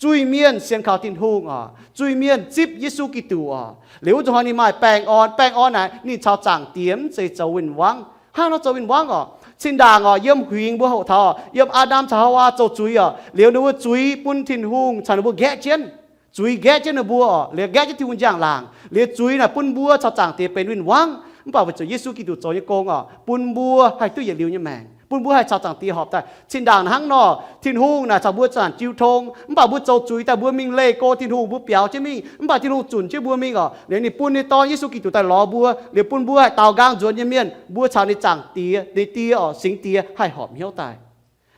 Zuiz-mienh sienx kaux Tin-Hungh oc, zuiz-mienh zipv Yesu Giduc oc, liuz wuov zuqc hnoi ninh maaih baengh orn. Baengh orn naaic ninh caux Zaangc Diex mv zeiz zoux win-wangv. Hnangv nor zoux win-wangv oc, zinh ndaangc oc, yiem huingx mbuo hoqc taux, yiem Aa^ndam caux Haawaa zoux zuiz oc, liuz ninh mbuo zuiz bun Tin-Hungh caux ninh mbuo nqaeqv jienv. Zuiz nqaeqv jienv ninh mbuo oc, liuz nqaeqv jienv Tin-Hungh njang-laangc, liuz zuiz naaic bun mbuo caux Zaangc Diex benx win-wangv. Mv baac weic zuqc Yesu Giduc zoux nyei gong oc, bun mbuo haih duqv yietc liuz nyei maengc, bun mbuo haih caux Zaangc Diex horpc daaih. Zinh ndaangc hnangv nor, Tin-Hungh naaic caux mbuo zanc jiu tong, mv baac mbuo zoux zuiz daaih mbuo mingh leih go Tin-Hungh, mbuo biaux jienv mingh, mv baac Tin-Hungh zunc jienv mbuo mingh oc, liuz ninh bun ninh Dorn Yesu Giduc daaih lorz mbuo, liuz bun mbuo haih daaux nqaang nzuonx nyei mienh, mbuo caux ninh Zaangc Diex, ninh Die oc, Singx Diex haih horpc hnyouv daaih.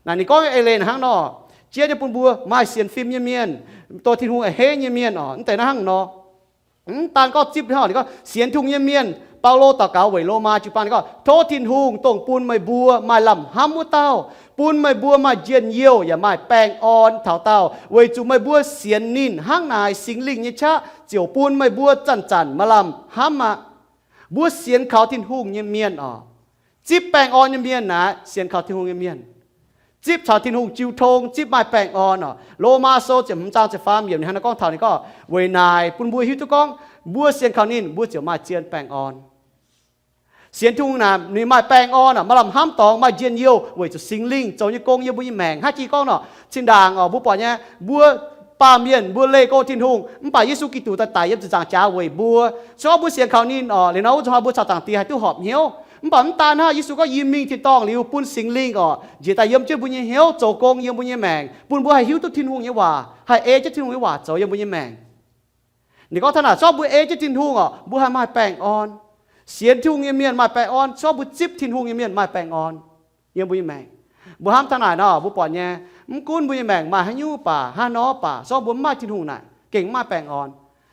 Naaic ninh gorngv nyei eix leiz hnangv nor, jienv nyei bun mbuo maaih sienx fim nyei mienh, dongh Tin-Hungh a'hneiv nyei mienh oc, mv deix naaiv hnangv nor. Mv daan gorngv zipv hnangv, ninh gorngv sienx Tin-Hungh nyei mienh. Baulo daux gaux weic Lomaa jiu-baang, ninh gorngv, Tov Tin-Hungh, dongh bun meih mbuo maaih lamh hnamv wuov dauh, bun meih mbuo maaih njien-youh yaac maaih baengh orn taux daauh, weic zuqc meih mbuo sienx ninh. Hnangv naaic Singx Lingh nyei qaqv ziouc bun meih mbuo zanc-zanc maaih lamh hnamv aqv. Mbuo sienx kaux Tin-Hungh nyei mienh oc, zipv baengh orn nyei mienh naaic sienx kaux Tin-Hungh nyei mienh, zipv caux Tin-Hungh jiu tong, zipv maaih baengh orn oc. Lomaa Sou ziepc hmz zaang ziepc faam yiemc ninh hnangv naaiv gorngv taux, ninh gorngv, Weic naaic bun mbuo hiuv duqv gorngv mbuo sienx kaux ninh, mbuo ziouc maaih zien baengh orn. Sienx Tin-Hungh naaic ninh maaih baengh orn oc, maaih lamh hnamv dorngx, maaih njien-youh weic zuqc Singx Lingh zoux nyei gong yiem mbuo nyei maengc. Hnangv jiex gorngv nor, zinh ndaangc oc, mbuo buatc nyei, mbuo baamh mienh mbuo leih go Tin-Hungh, mv baac Yesu Giduc daaih daic yiem ziepc nzaangc jaax weic mbuo. Se gorngv mbuo sienx kaux ninh oc, liuz nor wuov zuqc hnoi mbuo caux Zaangc Diex haih duqv horpc hnyouv. Mv baac mv daan hnangv, Yesu gorngv, Yie mingh tin-dorngh liuz bun Singx Lingh oc njiec daaih yiem jienv mbuo nyei hnyouv, zoux gong yiem mbuo nyei maengc, bun mbuo haih hiuv duqv Tin-Hungh nyei waac, haih ei jienv Tin-Hungh nyei waac zoux yiem mbuo nyei maengc. Ninh gorngv taux naaic, zorqv mbuo ei jienv Tin-Hungh oc, mbuo haih maaih baengh orn. Sienx Tin-Hungh nyei mienh maaih baengh orn, zorqv mbuo zipv Tin-Hungh nyei mienh maaih baengh orn yiem mbuo nyei maengc. Mbuo hnamv taux naaic nor, mbuo buatc nyei, mv gunv mbuo nyei maengc maaih haaix nyungc baac, hnangv nor baac, zorqv mbuo mv maaih Tin-Hungh naaic gengh mv maaih baengh orn.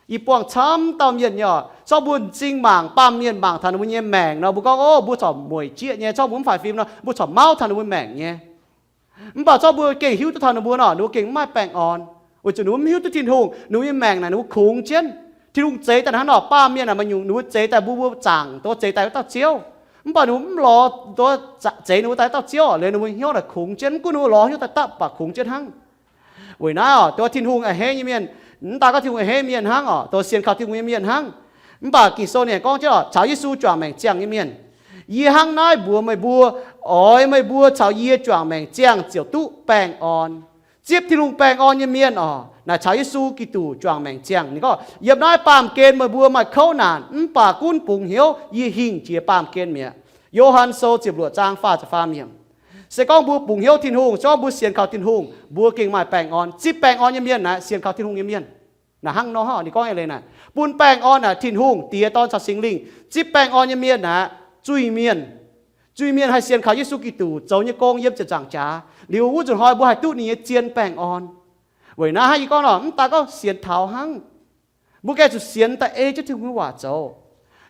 Yie buangh camv dauh mienh nyei oc, zorqv mbuo m'zing mangc, baamh mienh mangc taux ninh mbuo nyei maengc nor, mbuo gorngv, Ov, mbuo corc mueic jieqv nyei. Zorqv mbuo mv faix fim nor, mbuo corc mauv taux ninh mbuo maengc nyei. Mv baac zorqv mbuo gengh hiuv duqv taux ninh mbuo nor, ninh mbuo gengh mv maaih baengh orn, weic zuqc ninh mbuo mv hiuv duqv Tin-Hungh. Ninh mbuo nyei maengc naaic ninh mbuo kungx jienv. Tin-Hungh zeix daaih hnangv nor, baamh mienh naaic maaih nyungc ninh mbuo zeix daaih mbuo, mbuo zaangc duqv zeix daaih wuov dauh Ziouv. Mv baac ninh mbuo mv lorz duqv zeix ninh mbuo daaih dauh Ziouv oc, liuz ninh mbuo hnyouv naaic kungx jienv. Mv gunv ninh mbuo lorz hnyouv daaih dapv baac kungx jienv hnangv. Weic naaiv oc, dongh Tin-Hungh a'hneiv nyei mienh, mv daan gorngv Tin-Hungh a'hneiv mienh hnangv oc, dongh sienx kaux Tin-Hungh nyei mienh hnangv. Mv baac Ging-Sou ninh gorngv jienv oc, caux Yesu juangc maengc ziangh nyei mienh, Yie hnangv naaiv mbuox meih mbuo, oix meih mbuo caux yie juangc maengc ziangh ziouc duqv baengh orn. Zipv Tin-Hungh baengh orn nyei mienh oc, naaic caux Yesu Giduc juangc maengc ziangh. Ninh gorngv, yiem naaiv baamh gen meih mbuo maaih kouv naanc, mv baac gunv bungx hnyouv, yie hingh jiex baamh gen mi'aqv. Yo^han Sou ziepc luoqc zaang faah ziepc faam yiemc. Se gorngv mbuo bungx hnyouv Tin-Hungh, se gorngv mbuo sienx kaux Tin-Hungh, mbuo gengh maaih baengh orn. Zipv baengh orn nyei mienh naaic sienx kaux Tin-Hungh nyei mienh. Naaic hnangv nor hnangv, ninh gorngv eix leiz naaic, bun baengh orn naaic Tin-Hungh, Diex, Dorn caux Singx Lingh. Zipv baengh orn nyei mienh aeqv, zuiz-mienh. Zuiz-mienh haih sienx kaux Yesu Giduc zoux nyei gong yiem ziepc nzaangc jaax. Liuz wuov nzunc hnoi mbuo haih duqv ninh nyei zien baengh orn. Weic naaiv hnangv yie gorngv nor, mv daaih gorngv sienx taux hnangv. Mbuo gengh zuqc sienx daaih ei jienv Tin-Hungh nyei waac zoux.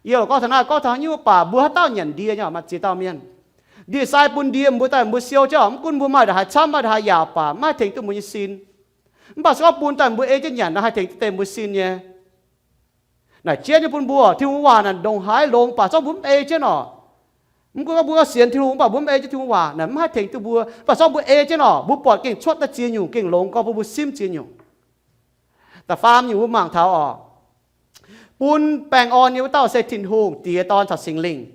Yie gorngv taux naaiv, gorngv taux nyungc baac mbuo haaix dauh nyanc ndie nyei oc, maaih ziex dauh mienh. Ndie-sai bun ndie mbuo daaih mbuo siou jienv oc, mv gunv mbuo maaih ndongc haaix camv, maaih ndongc haaix yaauc baac mv haih tengx duqv mbuo nyei sin. Mv baac se gorngv bun daaih mbuo ei jienv nyanc nor haih tengx duqv deix mbuo sin nyei. Naaic jienv nyei bun mbuo, Tin-Hungh waac naaic ndongc haaix longx baac se gorngv mbuo mv ei jienv oc. Mv gunv gorngv mbuo sienx Tin-Hungh mv baac mbuo mv ei jienv Tin-Hungh waac naaic mv haih tengx duqv mbuo. Mv baac se gorngv mbuo ei jienv oc, mbuo buatc gengh cuotv daaih ziex nyungc gengh longx gorngv bun mbuo simv ziex nyungc. Da'faam nyungc mbuo mangc taux oc, bun baengh orn nyei wuov dauh se Tin-Hungh, Diex, Dorn caux Singx Lingh.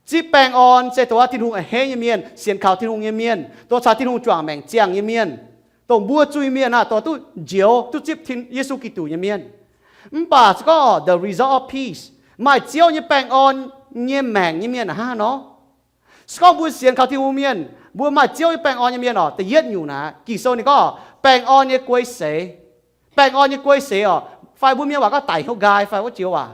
Zipv baengh orn se dongh wuov Tin-Hungh a'hneiv nyei mienh, sienx kaux Tin-Hungh nyei mienh, dongh caux Tin-Hungh juangc maengc ziangh nyei mienh, dongh mbuo zuiz-mienh aah, dongh duqv njoux duqv zipv Yesu Giduc nyei mienh. Mv baac se gorngv the result of peace, maaih Ziouv nyei baengh orn nyei maengc nyei mienh hnangv haaix nor? Se gorngv mbuo sienx kaux Tin-Hungh mienh, mbuo maaih Ziouv nyei baengh orn nyei mienh oc, da'yietv nyungc naaic, Ging-Sou ninh gorngv baengh orn nyei guei seix. Baengh orn nyei guei seix oc, fai mbuo mienh waac gorngv daic hnyouv nqaai fai wuov joux waac.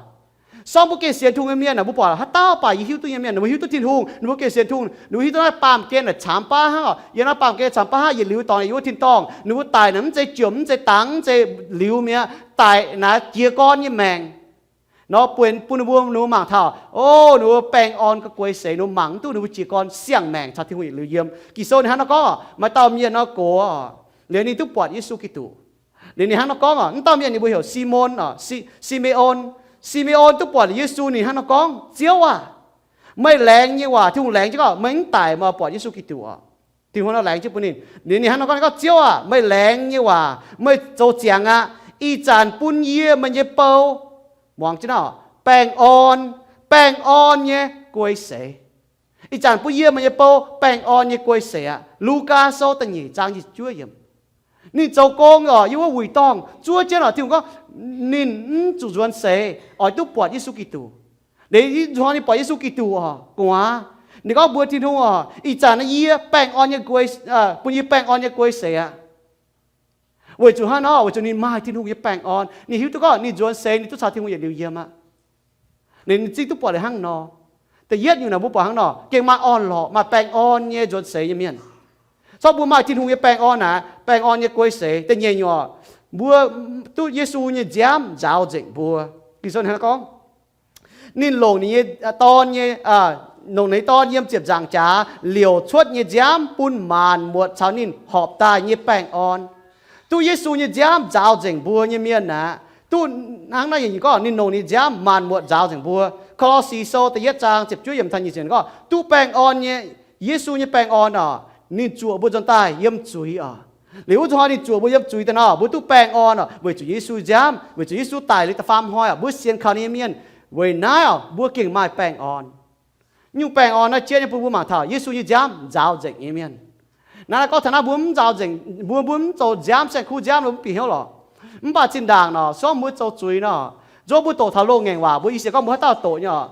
Se gorngv mbuo gengh sienx Tin-Hungh nyei mienh, mbuo buatc haaix dauh baac yie hiuv duqv nyei mienh, ninh mbuo hiuv duqv Tin-Hungh, ninh mbuo gengh sienx Tin-Hungh, ninh mbuo hiuv duqv naaiv baamh gen naaic camx baav hnangv oc. Yiem naaiv baamh gen camx baav hnangv, yietc liuz dorngx naaic yiem wuov tin-dorngh, ninh mbuo daic naaic mv zeiz jomc, mv zeiz dangx, mv zeiz liuz mi'aqv, daic naaic jiez gorn nyei maengc. Nor bun, bun ninh mbuo, ninh mbuo mangc taux, o, ninh mbuo baengh orn guei seix, ninh mbuo mangc mv duqv ninh mbuo jiez gorn siang-maengc caux Tin-Hungh yietc liuz yiem. Ging-Sou ninh hnangv nor gorngv, maaih dauh mienh nor gox, liuz ninh duqv buatc Yesu Giduc. Liuz ninh hnangv nor gorngv oc, wuov dauh mienh ninh mbuo heuc Simon oc, Si, Si^me^on. Si^me^on duqv buatc Yesu, ninh hnangv nor gorngv, Ziouv aah! Meih laengz nyei waac, Tin-Hungh laengz jienv gorngv meih mv daic, meih buatc Yesu Giduc oc. Tin-Hungh nor laengz jienv bun ninh. Ninh, ninh hnangv nor gorngv, ninh gorngv, Ziouv aah! Meih laengz nyei waac meih zoux ziangx aqv. Ih zanc bun yie meih nyei bou, muangx jienv nor, baengh orn, baengh orn nyei guei seix. Ih zanc bun yie meih nyei bou baengh orn nyei guei seix aqv. Lugaa Sou da'nyeic zaang nyic ziepc juov yiemc. Ninh zoux gong oc, yiem wuov wuic dorngh zuov jienv oc. Tin-Hungh gorngv ninh mv zuqc nzuonx seix oix duqv buatc Yesu Giduc. Liuz ih hnoi ninh buatc Yesu Giduc oc, gu'nguaaz. Ninh gorngv mbuox Tin-Hungh oc, ih zanc naaiv yie baengh orn nyei guei, bun yie baengh orn nyei guei seix aqv. Weic zuqc hnangv nor, weic zuqc ninh maaih Tin-Hungh nyei baengh orn. Ninh hiuv duqv gorngv ninh nzuonx seix ninh duqv caux Tin-Hungh yietc liuz yiem aqv. Ninh, ninh zingv duqv buatc liuz hnangv nor. Da'yietv nyungc naaic mbuo buatc hnangv nor, gengh maaih orn-lorqc, maaih baengh orn nyei nzuonx seix nyei mienh. Zorqv mbuo maaih Tin-Hungh nyei baengh orn naaic, baengh orn nyei guei seix. Da'nyeic nyungc oc, mbuo duqv Yesu nyei nziaamv nzaaux nzengc mbuo. Ging-Sou hnangv gorngv, ninh longc ninh nyei Dorn nyei, longc ninh nyei Dorn yiem ziepc nzaangc jaax liouc cuotv nyei nziaamv bun maanc muotc caux ninh horpc daaih nyei baengh orn. Duqv Yesu nyei nziaamv nzaaux nzengc mbuo nyei mienh aqv. Duqv hnangv naaiv nyungc gorngv ninh longc ninh nziaamv maanc muotc nzaaux nzengc mbuo. Ko^lo^si Sou da'yietv zaang ziepc juov yiemc taux nyic ziepc gorngv, duqv baengh orn nyei, Yesu nyei baengh orn oc, ninh zuoqc mbuo nzuonx daaih yiem zuiz oc. Liuz wuov nzunc hnoi ninh zuoqc mbuo yiem zuiz daaih nor, mbuo duqv baengh orn oc, weic zuqc Yesu nziaamv, weic zuqc Yesu daic liuz da'faam hnoi oc, mbuo sienx kaux ninh nyei mienh. Weic naaiv oc, mbuo gengh maaih baengh orn. Nyungc baengh orn naaiv jienv nyei bun mbuo mangc taux Yesu nyei nziaamv nzaaux nzengc nyei mienh. Naaiv gorngv taux naaiv mbuo mv nzaaux nzengc, mbuo, mbuo mv zoux nziaamv, saeng-kuv nziaamv, mbuo mv bieqc hnyouv lorqc. Mv baac zinh ndaangc nor, se gorngv mbuo zoux zuiz nor, nzunc mbuo doqc taux loz-ngaengc waac, mbuo ih zanc gorngv mbuo haaix dauh doqc nyei oc.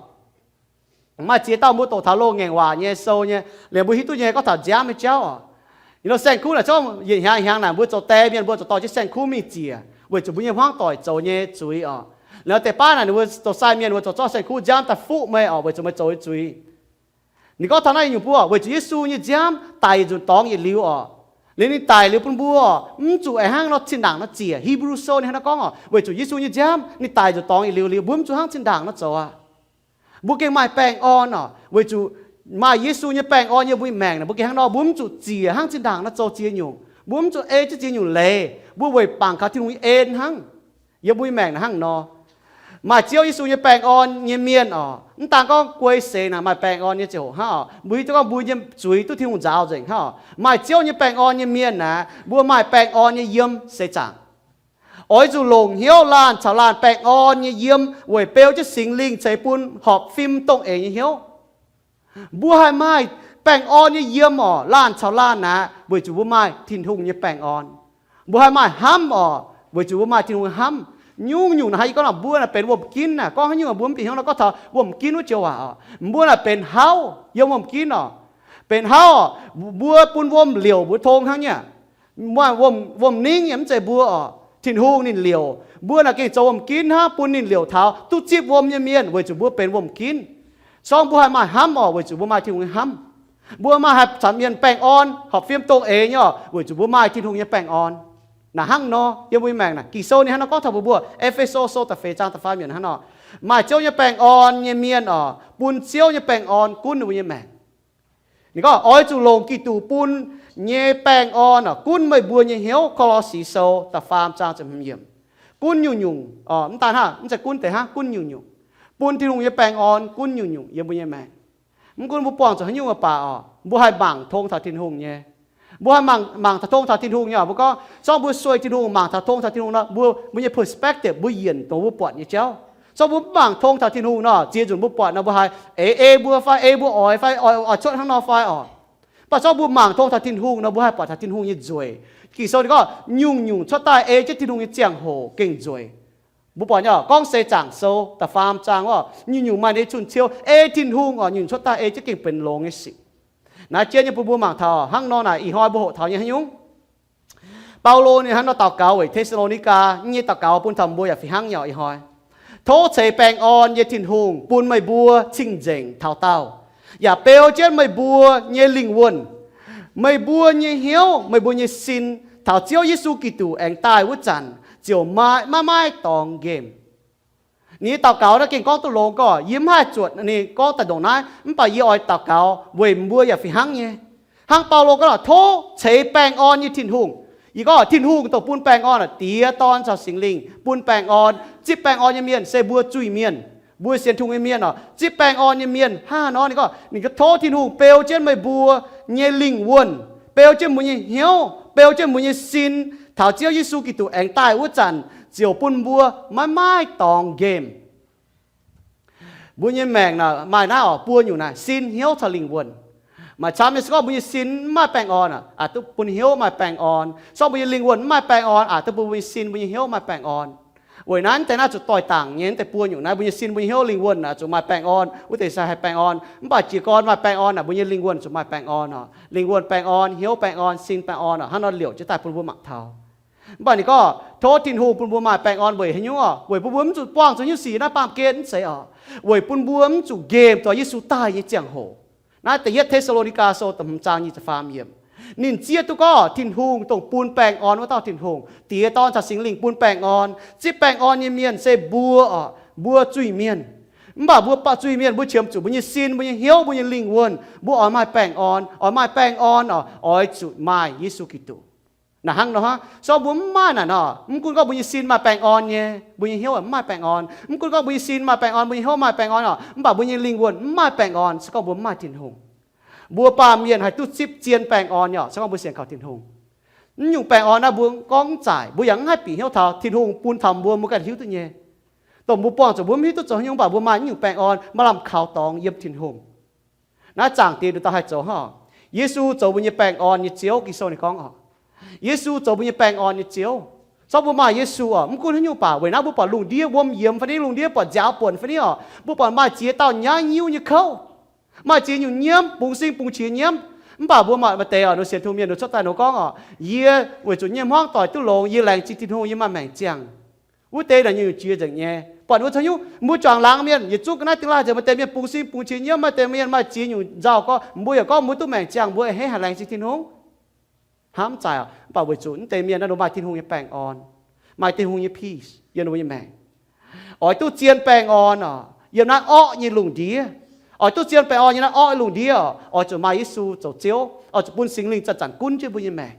Maaih ziex dauh mbuo doqc taux loz-ngaengc waac nyei sou nyei, liemh mbuo hiuv duqv nyei gorngv taux nziaamv nyei jauv oc. Ninh nor saeng-kuv naaic, se gorngv yietc hnyangx hnyangx naaic mbuo zoux die mienh mbuo zoux dorh jienv saeng-kuv mingh ziec, weic zuqc mbuo nyei hmuangv doic zoux nyei zuiz oc. Liemh deix baav naaic ninh mbuo zoux sai mienh mbuo zoux zorqv saeng-kuv nziaamv daaih fuqv meih oc, weic zuqc meih zoux nyei zuiz. Ninh gorngv taux naaiv nyungc mbuo, weic zuqc Yesu nyei nziaamv daic nzunc dorngx yietc liuz oc. Liuz ninh daic liuz bun mbuo oc, mv zuqc aengx hnangv nor zinh ndaangc nor ziec. Hipv^lu Sou ninh hnangv nor gorngv oc, weic zuqc Yesu nyei nziaamv ninh daic nzunc dorngx yietc liuz liuz, mbuo mv zuqc hnangv zinh ndaangc nor zoux aqv. Mbuo gengh maaih baengh orn oc, weic zuqc maaih Yesu nyei baengh orn yiem mbuo nyei maengc naaic, mbuo gengh hnangv nor, mbuo mv zuqc ziec hnangv zinh ndaangc nor zoux ziex nyungc, mbuo mv zuqc ei jienv ziex nyungc leiz, mbuo weic bangc kaux Tin-Hungh nyei en hnangv. Yiem mbuo nyei maengc naaic hnangv nor. Maaih Ziouv Yesu nyei baengh orn nyei mienh oc, mv daan gorngv guei seix naaic maaih baengh orn nyei ziangh hoc hnangv oc. Mbuo hiuv duqv gorngv mbuo nyei zuiz duqv Tin-Hungh nzaaux nzengc hnangv oc. Maaih Ziouv nyei baengh orn nyei mienh naaic, mbuo maaih baengh orn nyei yiem seix zaangc. Oix zuqc longc hnyouv laanh caux laanh baengh orn nyei yiem weic beu jienv Singx Lingh ceix bun horpc fim dongh eix nyei hnyouv. Mbuo haih maaih baengh orn nyei yiem orqc, laanh caux laanh aqv, weic zuqc mbuo maaih Tin-Hungh nyei baengh orn. Mbuo haih maaih hnamv orqc, weic zuqc mbuo maaih Tin-Hungh nyei hnamv. Nyungc-nyungc naaic haih yie gorngv, mbuo naaic benx wuom-ginv naaic. Gorngv haaix nyungc mbuo mv bieqc hnyouv nor, gorngv taux wuom-ginv wuov joux waac orqc. Mbuo naaic benx hauv, yiem wuom-ginv orqc. Benx hauv orqc, mbuo bun wuom liouc mbuo tong hnangv nyei. Wuom-ningv yaac mv zeiz mbuo orqc, Tin-Hungh ninh liouc. Mbuo naaic gengh zoux wuom-ginv hnangv, bun ninh liouc taux duqv zipv wuom nyei mienh weic zuqc mbuo benx wuom-ginv. Sorng mbuo haih maaih hnamv orqc, weic zuqc mbuo maaih Tin-Hungh nyei hnamv. Mbuo maaih haih caux mienh baengh orn, horpc fim dongh eix nyei orqc, weic zuqc mbuo maaih Tin-Hungh nyei baengh orn. Naaic hnangv nor yiem mbuo nyei maengc naaic, Ging-Sou ninh hnangv nor gorngv taux mbuo, mbuo, E^fe^so Sou da'feix zaang da'faam yiemc hnangv nor, maaih Ziouv nyei baengh orn nyei mienh orqc, bun Ziouv nyei baengh orn gunv ninh mbuo nyei maengc. Ninh gorngv, oix zuqc longc Giduc bun nyei baengh orn orqc, gunv meih mbuo nyei hnyouv. Ko^lo^si Sou da'faam zaang ziepc hmz yiemc. Gunv nyungc-nyungc, mv daan hnangv, mv zeiz gunv deix hnangv, gunv nyungc-nyungc. Bun Tin-Hungh nyei baengh orn gunv nyungc-nyungc yiem mbuo nyei maengc. Mv gunv mbuo buangh zuqc haaix nyungc baac orqc, mbuo haih mangc tong taux Tin-Hungh nyei. Mbuo haih mangc, mangc taux tong taux Tin-Hungh nyei orqc. Mbuo gorngv, sorng mbuo sueih Tin-Hungh, mangc taux tong taux Tin-Hungh nor, mbuo, mbuo nyei perspective, mbuo yienc dongh mbuo buatc nyei jauv. Sorng mbuo mv mangc tong taux Tin-Hungh nor, ziex nzunc mbuo buatc nor, mbuo haih eix ei mbuo fai ei mbuo oix fai oix, oix cuotv hnangv nor fai orqc. Mv baac sorng mbuo mangc tong taux Tin-Hungh nor, mbuo haih buatc taux Tin-Hungh nyei nzueic. Ging-Sou ninh gorngv, nyungc-nyungc cuotv daaih ei jienv Tin-Hungh nyei ziangh hoc gengh nzueic. Mbuo buatc nyei orqc, Gorngv Seix Zaangc Sou da'faam zaang orqc, nyungc-nyungc maaih ninh nyei cun-ciou, ei Tin-Hungh orqc, nyungc-nyungc cuotv daaih ei jienv gengh benx longx nyei sic. Naaiv jienv nyei bun mbuo mangc taux hnangv nor naaic, ih hnoi mbuo hoqc taux nyei haaix nyungc? Baulo ninh hnangv nor daux gaux weic Te^saa^lo^ni^gaa nyei daux gaux bun taux mbuo yaac fih hnangv nyei orqc, ih hnoi. Tov ceix baengh orn nyei Tin-Hungh bun meih mbuo cing-nzengc taux daauh, yaac beu jienv meih mbuo nyei lingh wuonh, meih mbuo nyei hnyouv, meih mbuo nyei sin taux Ziouv Yesu Giduc aengx daaih wuov zanc ziouc maiv maaih dorngx nqemh. Ninh nyei daux gaux naaiv gengh gorngv duqv longx gorqv, yie mv haih zuotc ninh gorngv daaih ndongc naaiv, mv baac yie oix daux gaux weic mbuo yaac fih hnangv nyei. Hnangv Baulo gorngv, tov ceix baengh orn nyei Tin-Hungh. Yie gorngv Tin-Hungh dongh bun baengh orn, Diex, Dorn caux Singx Lingh bun baengh orn, zipv baengh orn nyei mienh se mbuo zuiz-mienh, mbuo sienx Tin-Hungh nyei mienh oc. Zipv baengh orn nyei mienh hnangv haaix nor, ninh gorngv, ninh gorngv tov Tin-Hungh beu jienv meih mbuo nyei lingh wuonh, beu jienv mbuo nyei hnyouv, beu jienv mbuo nyei sin taux Ziouv Yesu Giduc aengx daaih wuov zanc ziouc bun mbuo maiv maaih dorngx nqemh. Mbuo nyei maengc naaic maaih naaiv oc, buo nyungc naaic, sin, hnyouv caux lingh wuonh. Maaih camv nyei se gorngv mbuo nyei sin mv maaih baengh orn, aqc duqv bun hnyouv maaih baengh orn. Sorng mbuo nyei lingh wuonh mv maaih baengh orn, aqc duqv bun mbuo nyei sin, mbuo nyei hnyouv maaih baengh orn. Weic naaiv deix naaiv zuqc doix-dangc nyei, deix buo nyungc naaiv, mbuo nyei sin, mbuo nyei hnyouv, lingh wuonh naaic zuqc maaih baengh orn, wuov deix se haih baengh orn. Mv baac jiez gorn maaih baengh orn naaic, mbuo nyei lingh wuonh zuqc maaih baengh orn oc. Lingh wuonh baengh orn, hnyouv baengh orn, sin baengh orn oc, hnangv nor liouc jienv daaih bun mbuo mangc taux. Mv baac ninh gorngv, tov Tin-Hungh bun mbuo maaih baengh orn weic haaix nyungc oc? Weic bun mbuo mv zuqc buangh zuqc nyungc sic naaiv baamh gen, mv zeiz oc. Weic bun mbuo mv zuqc nqemh zuqc Yesu daaih nyei ziangh hoc. Naaiv da'yietv Te^saa^lo^ni^gaa Sou da'hmz zaang nyic ziepc faam yiemc. Ninh zieqv duqv gorngv Tin-Hungh dongh bun baengh orn wuov dauh Tin-Hungh, Diex, Dorn caux Singx Lingh bun baengh orn. Zipv baengh orn nyei mienh se mbuo oc, mbuo zuiz-mienh. Mv baac mbuo zuiz-mienh mbuo qiemx zuqc mbuo nyei sin, mbuo nyei hnyouv, mbuo nyei lingh wuonh, mbuo oix maaih baengh orn. Oix maaih baengh orn oc, oix zuqc maaih Yesu Giduc. Naaic hnangv nor hnangv, sorng mbuo mv maaih naaic nor, mv gunv gorngv mbuo nyei sin maaih baengh orn nyei, mbuo nyei hnyouv mv maaih baengh orn. Mv gunv gorngv mbuo nyei sin maaih baengh orn, mbuo nyei hnyouv maaih baengh orn oc, mv baac mbuo nyei lingh wuonh mv maaih baengh orn se gorngv mbuo mv maaih Tin-Hungh. Mbuo baamh mienh haih duqv zipv zien baengh orn nyei oc, se gorngv mbuo sienx kaux Tin-Hungh. Mv nyungc baengh orn naaiv mbuo gorngv mv zaaic, mbuo yaac mv haih bieqc hnyouv taux Tin-Hungh bun taux mbuo, mbuo ganh hiuv duqv nyei. Dongh mbuo buangh zuqc mbuo mv hiuv duqv zoux haaix nyungc, mv baac mbuo maaih mv nyungc baengh orn maaih lamh kaux dorngx yiem Tin-Hungh. Naaiv zaangc diex nduqc dauh haih zoux hnangv oc. Yesu zoux mbuo nyei baengh orn nyei Ziouv. Ging-Sou ninh gorngv oc, Yesu zoux mbuo nyei baengh orn nyei Ziouv. Sorng mbuo maaih Yesu oc, mv gunv haaix nyungc baac, weic naaiv mbuo buatc lungh ndiev wuom yiemx fai ni, lungh ndiev buatc nziaaux buonc fai ni oc, mbuo buatc maaih ziex dauh nyaiv nyiuv nyei kouv, maaih ziex nyungc nyiemv, bungx sing bungx qiex nyiemv. Mv baac mbuo maaih, maaih deix oc, ninh sienx Tin-Hungh mienh ninh cuotv daaih ninh gorngv oc, yie weic zuqc nyei hmuangv doic duqv longx, yie laengz zingh Tin-Hungh, yie maaih maengc ziangh. Wuov deix naaic nyungc-nyungc jiex nzengc nyei. Buatc wuov caux nyungc mbuo juangc laangz mienh yietc zungv ga'naaiv dingh laanh nzengc, maaih deix mienh bungx sing bungx qiex nyiemv, maaih deix mienh maaih ziex nyungc nzauh gorngv, mbuo yaac gorngv mbuo duqv maengc ziangh, mbuo a'hneiv haiz laengz zingh Tin-Hungh. Hnamv mv zaaic oc, mv baac weic zuqc mv deix mienh naaiv ninh maaih Tin-Hungh nyei baengh orn, maaih Tin-Hungh nyei peace yiem ninh mbuo nyei maengc. Oix duqv zien baengh orn oc, yiem naaiv orqv nyei lungh ndiev. Oix duqv zien baengh orn yiem naaiv orqv nyei lungh ndiev oc, oix zuqc maaih Yesu zoux Ziouv, oix zuqc bun Singx Lingh zanc-zanc gunv jienv mbuo nyei maengc.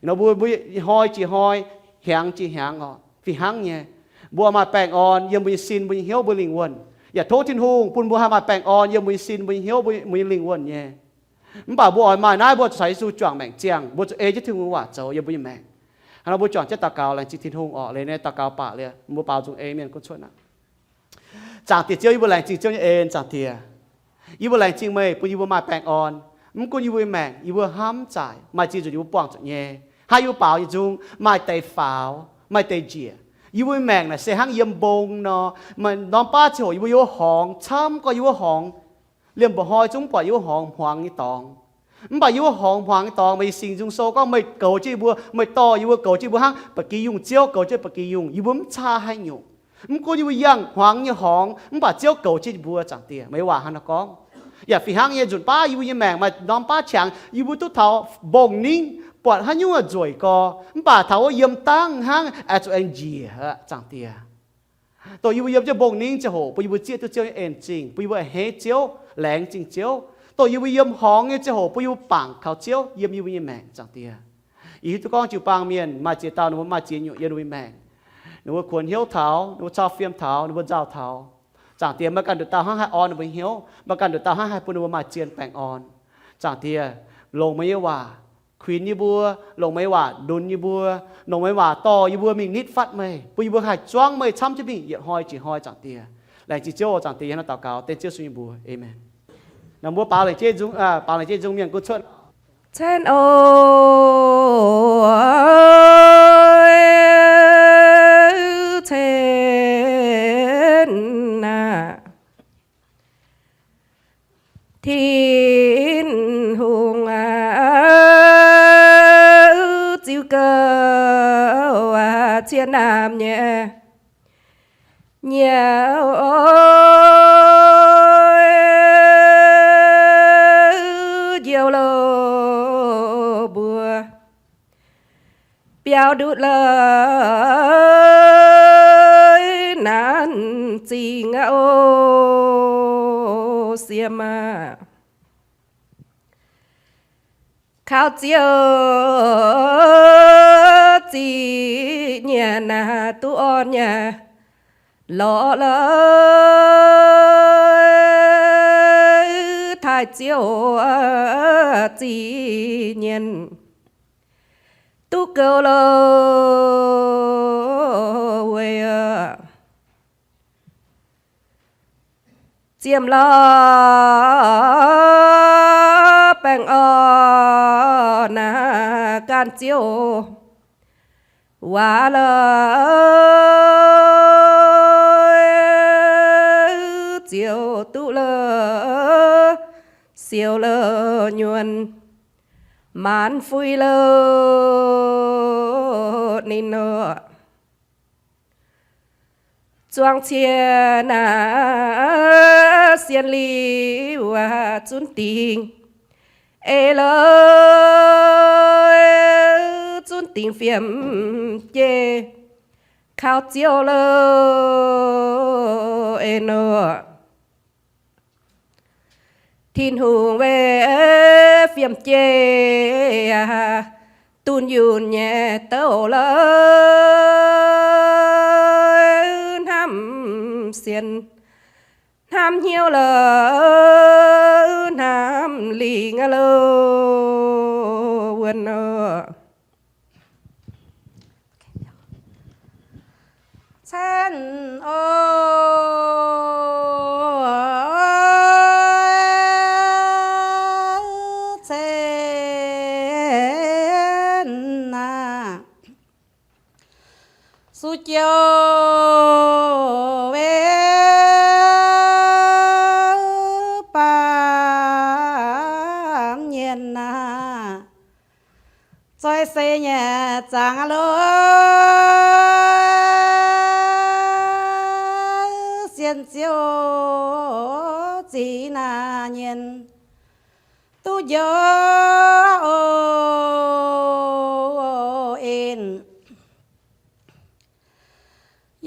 Nor mbuo, mbuo hnoi jiex hnoi, hnyangx jiex hnyangx oc, fih hnangv nyei. Mbuo maaih baengh orn yiem mbuo nyei sin, mbuo nyei hnyouv, mbuo lingh wuonh. Yaac tov Tin-Hungh bun mbuo haih maaih baengh orn yiem mbuo nyei sin, mbuo nyei hnyouv, mbuo nyei lingh wuonh nyei. Mv baac mbuo oix maaih naaiv, mbuo zuqc caux Yesu juangc maengc ziangh, mbuo zuqc ei jienv Tin-Hungh nyei waac zoux yiem mbuo nyei maengc. Hnangv nor mbuo juangc jienv daux gaux laengz zingh Tin-Hungh orqc. Leiz nyei daux gaux baac liuz, mbuo baaux nzung ei mienh gunv cuotv aqv. Zaangc Diex Ziouv, yie mbuo laengz zingh Ziouv nyei en, Zaangc Diex. Yie mbuo laengz zingh meih bun yie mbuo maaih baengh orn. Mv gunv yie mbuo nyei maengc, yie mbuo hnamv zaaic, maaih ziex nzunc yie mbuo buangh zuqc nyei, hnangv yie mbuo baaux nyei nzung, maaih deix faaux, maaih deix njiec. Yie mbuo nyei maengc naaic se hnangv yiem mbong nor, maaih norm baav ziangh hoc yie mbuo yiem wuov horngz, camv gorx yiem wuov horngz, liemh mba'hnoi zungv buatc yiem wuov horngz hmuangx nyei dorngx. Mv baac yie mbuo horngz hmuangx nyei dorngx, maaih i Singx Nzung Sou gorngv meih goux jienv yie mbuo, meih dorh yie mbuo goux jienv yie mbuo hnangv ba'gi yungh, Ziouv goux jienv ba'gi yungh. Yie mbuo mv caa haaix nyungc. Mv gunv yie mbuo yangh hmuangx nyei horngz, mv baac Ziouv goux jienv yie mbuo. Zaangc Diex, meih nyei waac hnangv naaiv gorngv. Yaac fih hnangv nyei, nzunc baav yie mbuo nyei maengc maaih norm baav qangx, yie mbuo duqv taux mbong ningv, buatc haaix nyungc nzueic gorx, mv baac taux wuov yiem dangh hnangv aengx zuqc aengx njiec aqv. Zaangc Diex, dongh yie mbuo yiem jienv mbong ningv ziangh hoc bun yie mbuo zieqv duqv Ziouv nyei en zingh, bun yie mbuo a'hneiv Ziouv, laengz zingh Ziouv. Dongh yie mbuo yiem horngz nyei ziangh hoc bun yie mbuo bangc kaux Ziouv yiem yie mbuo nyei maengc. Zaangc Diex, yie hiuv duqv gorngv jiu-baang mienh maaih ziex dauh ninh mbuo maaih ziex nyungc yiem ninh mbuo nyei maengc. Ninh mbuo kuonx hnyouv taux, ninh mbuo cau fiem taux, ninh mbuo nzauh taux. Zaangc Diex, meih ganh nduqc dauh hnangv haih orn ninh mbuo hnyouv, meih ganh nduqc dauh hnangv haih bun ninh mbuo maaih zien baengh orn. Zaangc Diex, longc meih nyei waac kuinx yie mbuo, longc meih nyei waac lunx yie mbuo, longc meih nyei waac dorh yie mbuo mingh nitv fatv meih, bun yie mbuo haih zuangv meih camv jienv mingh yietc hnoi jiex hnoi. Zaangc Diex, laengz zingh Ziouv. Zaangc Diex, yie hnamv daux gaux dengv Ziouv Yesu nyei mbuox. Aamen. Naaiv mbuo baaux laengz jeiv nzung, baaux laengz jeiv nzung mienh gunv cuotv. Cen o, cen aac, Tin-Hungh aac, ziux gouv cien naamh nyei nyiouv, njoux loh mbuo biaux nduqc leiz nanv zingh o, siem aac. Kaux Ziouv ziqc nyienc aac, duqv orn nyei lorz leiz taaih Ziouv ziqc nyienc duqv gouv loh weic ziemx lorz baengh orn naaic gan Ziouv waac leiz ziouc duqv loh, siouc loh nyuonh, maanc fui loh ninh oc. Zuangx cie naaic sien liuz aac, zunv dingc ei loh, zunv dingc fiem jeiv kaux Ziouv loh en oc. Tin-Hungh weic fiem jeiv aac, dunh yunh nyei douc loh, hnamv sienx hnamv hnyouv loh, hnamv lingh loh wuonh oc. Cen o, cen aac, Yesu Ziouv weic baamh mienh aac, zoih seix nyei zaangc loh, sienx Ziouv ziqc naaic nyienc duqv njoux o, en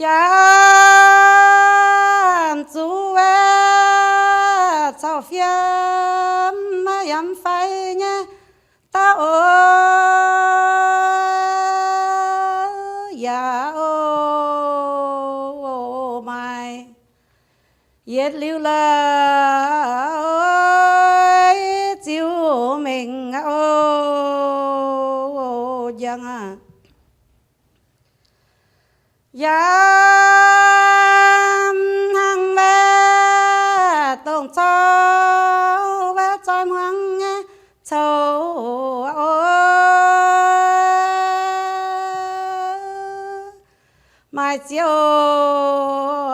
yaac zuqc weic cau fiem maiv yiem fai nyei dauh o, yaac o, maaih yietc liuz la'oix ziux mengh o, njang aac, yaac hnangv maiv dongh cau Ziouv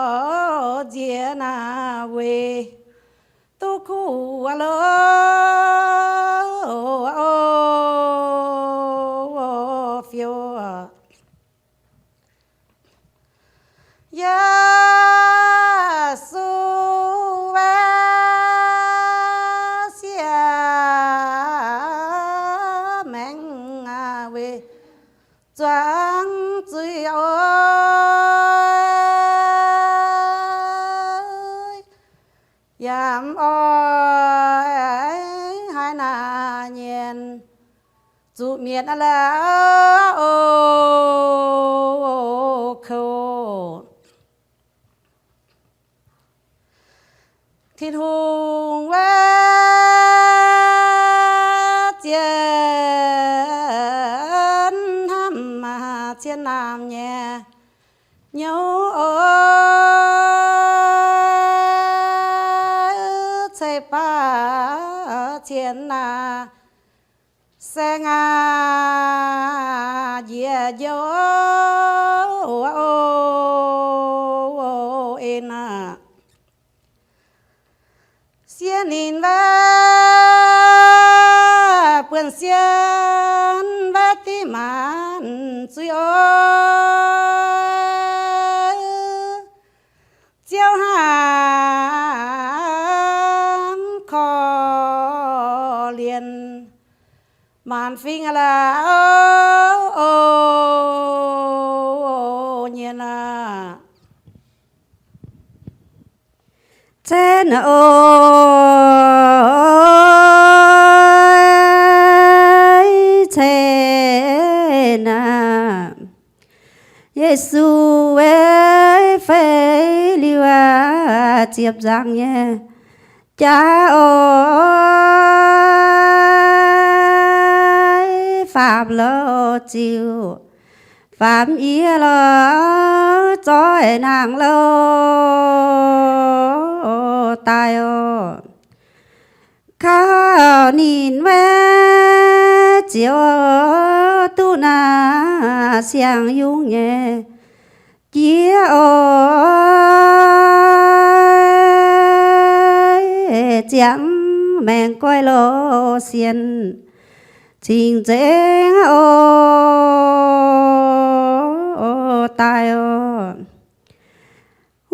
nziex naaiv weic duqv kuv lo fiou. Yesu aeqv, siev maengx weic zuangx zuiz oix yaac mv oix haaix naaic nyienz zuqc mietc la'kuv. Tin-Hungh wuov zien hnamv cien naamh nyei nyouz oix ceix baac cien naaic saeng aqv, njiec njoux en aqv. Siev ninh wuov buonv sienh wuov div maanc zuiz oc. Ziouv hnamv korv-lienh maanc fingx la'kuv nyei aqv. Cen oix cen aqv. Yesu aeqv, fei liuz aqv, ziepc nzaangc nyei jaax oix faam lorz ziux, faam yie lorz zoih nangh lorz daaih oc. Kaux ninh wuov ziouc duqv naaiv siang-yungh nyei jiex oix ziangx maengx goiv lorz sienh cing-nzengc oc daaih oc.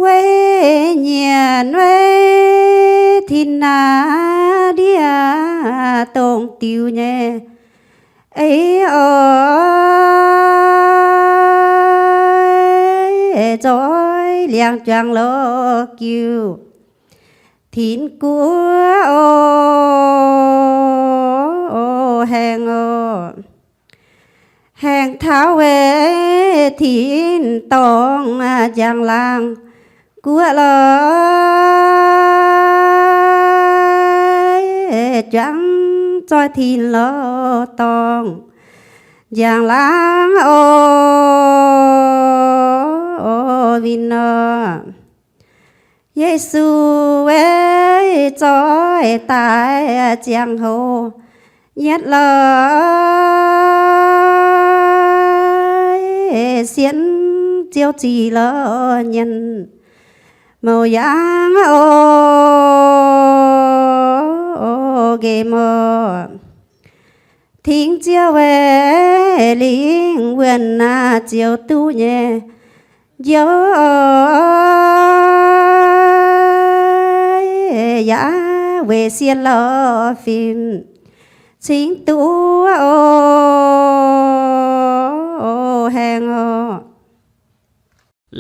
Weic nyienc weic tin naaiv ndiev dongh diuh nyei eix oix zoih liangx juangc lorz jiu tinx guoqv oc, haengh oc. Haengh taux weic tin-dorngh njang-laangc guoqv lorz juangc zoih tin lorz dorngh njang-laangc oc, winh oc. Yesu weic zoih daaih ziangh hoc nyetv lorz sienh Ziouv zic lorz nyenh mouc yaangh oc, nqemh oc. Tingx Ziouv weic lingh wuonh naaiv ziouc duqv nyei njoux oc, yaac weic sienh lorz fim cingx duqv oc, haengh oc.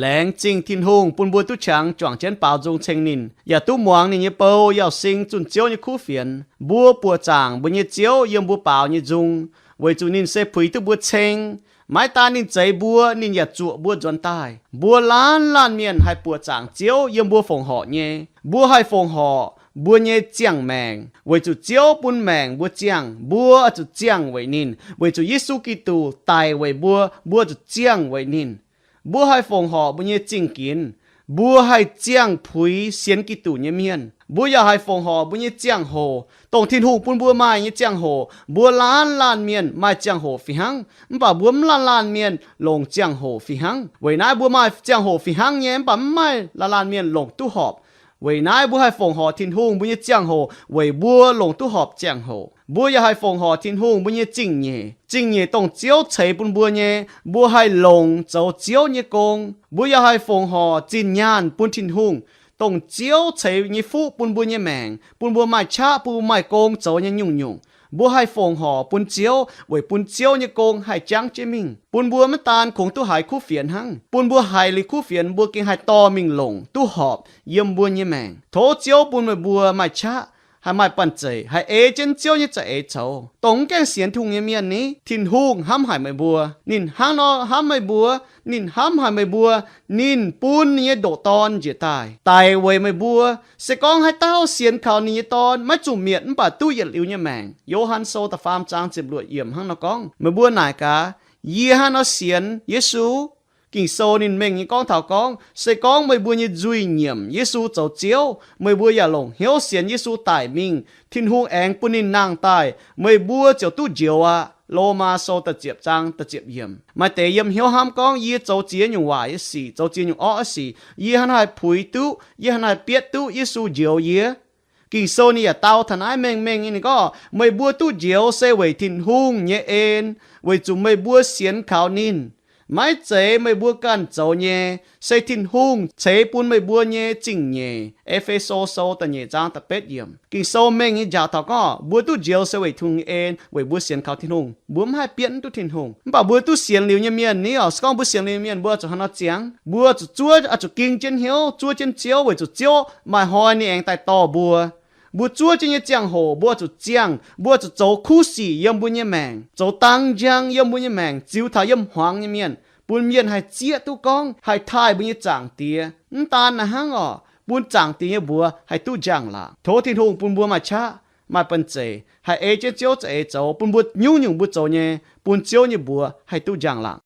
Laengz zingh Tin-Hungh bun mbuo duqv qangx juangc jienv baaux nzung ceng ninh, yaac duqv muangx ninh nyei bou Yauh Sing zunh Ziouv nyei kuv fienx. Mbuo buoqc zaangc mbuo nyei Ziouv yiem mbuo baaux nyei nzung, weic zuqc ninh se puix duqv mbuo ceng. Maiv daan ninh zeix mbuo, ninh yaac zuoqc mbuo nzuonx daaih. Mbuo laanh laanh mienh haih buoqc zaangc Ziouv yiem mbuo fongc horc nyei. Mbuo haih fongc horc mbuo nyei ziangh maengc, weic zuqc Ziouv bun maengc mbuo ziangh, mbuo oix zuqc ziangh weic ninh. Weic zuqc Yesu Giduc daic weic mbuo, mbuo zuqc ziangh weic ninh. Mbuo haih fongc horc mbuo nyei zingh ginx. Mbuo haih ziangh puix sienx Giduc nyei mienh. Mbuo yaac haih fongc horc mbuo nyei ziangh hoc, dongh Tin-Hungh bun mbuo maaih nyei ziangh hoc. Mbuo laanh laanh mienh maaih ziangh hoc fih hnangv, mv baac mbuo mv laanh laanh mienh longc ziangh hoc fih hnangv. Weic naaiv mbuo maaih ziangh hoc fih hnangv nyei, mv baac mv maaih laanh laanh mienh longc duqv horpc. Weic naaiv mbuo haih fongc horc Tin-Hungh mbuo nyei ziangh hoc weic mbuo longc duqv horpc ziangh hoc. Mbuo yaac haih fongc horc Tin-Hungh mbuo nyei zingh nyeic. Zingh nyeic dongh Ziouv ceix bun mbuo nyei, mbuo haih longc zoux Ziouv nyei gong. Mbuo yaac haih fongc horc zinh nyaanh bun Tin-Hungh, dongh Ziouv ceix nyei fuqv bun mbuo nyei maengc, bun mbuo maaih qaqv, bun mbuo maaih gong zoux nyei nyungc-nyungc. Mbuo haih fongc horc bun Ziouv weic bun Ziouv nyei gong haih jangv jienv mingh, bun mbuo maiv daan kungx duqv haiz kuv fienx hnangv, bun mbuo haiz liuz kuv fienx mbuo gengh haih dorh mingh longc duqv horpc yiem mbuo nyei maengc. Tov Ziouv bun meih mbuo maaih qaqv, haih maaih banh zeic, haih ei jienv Ziouv nyei za'eix coux. Dongh mv gaengh sienx Tin-Hungh nyei mienh ni, Tin-Hungh hnamv haic meih mbuo. Ninh hnangv nor hnamv meih mbuo. Ninh hnamv haic meih mbuo. Ninh bun ninh nyei ndoqc Dorn njiec daaih daic weic meih mbuo. Se gorngv haaix dauh sienx kaux ninh nyei Dorn maiv zuqc mietc mv baac duqv yietc liuz nyei maengc. Yo^han Sou da'faam zaang ziepc luoqc yiemc hnangv nor gorngv. Meih mbuo naaic gaax, yie hnangv nor sienx Yesu? Ging-Sou ninh mengh nyei gorngv taux gorngv, se gorngv meih mbuo nyei nzuih nyiemc Yesu zoux Ziouv, meih mbuo yaac longc hnyouv sienx Yesu daic mingh, Tin-Hungh aengx bun ninh nangh daaih, meih mbuo ziouc duqv njoux aqv. Lomaa Sou da'ziepc zaang da'ziepc yiemc. Maaih deix yiem hnyouv hnamv gorngv, yie zoux ziex nyungc waaic nyei sic, zoux ziex nyungc orqv nyei sic, yie hnangv naaiv haih puix duqv, yie hnangv naaiv haih bietv duqv Yesu njoux yie? Ging-Sou ninh yaac dau taux naaiv mengh mengh nyei, ninh gorngv, meih mbuo duqv njoux se weic Tin-Hungh nyei en, weic zuqc meih mbuo sienx kaux ninh. Maiv zeiz meih mbuo ganh zoux nyei, se Tin-Hungh ceix bun meih mbuo nyei zingh nyeic. E^fe^so Sou da'nyeic zaang da'betv yiemc. Ging-Sou mengh nyei njaaux taux gorngv, mbuo duqv njoux se weic Tin-Hungh nyei en, weic mbuo sienx kaux Tin-Hungh. Mbuo mv haih bietv mv duqv Tin-Hungh. Mv baac mbuo duqv sienx liuz nyei mienh ni oc, se gorngv mbuo sienx liuz nyei mienh, mbuo zuqc hnangv nor ziangx, mbuo zuqc zuov, oix zuqc ging jienv hnyouv, zuov jienv Ziouv, weic zuqc Ziouv maaih hnoi ninh aengx daaih dorh mbuo. Mbuo zuov jienv nyei ziangh hoc mbuo oix zuqc ziangh, mbuo oix zuqc zoux kuv sic yiem mbuo nyei maengc, zoux dang njang yiem mbuo nyei maengc, ziux taux yiem hmuangx nyei mienh, bun mienh haih zieqv duqv gorngv haih taaih mbuo nyei Zaangc Diex. Mv daan naaiv hnangv oc, bun Zaangc Diex nyei mbuox haih duqv njang-laangc. Tov Tin-Hungh bun mbuo maaih qaqv, maaih banh zeic, haih ei jienv Ziouv za'eix zoux, bun mbuo nyungc-nyungc mbuo zoux nyei, bun Ziouv nyei mbuox haih duqv njang-laangc.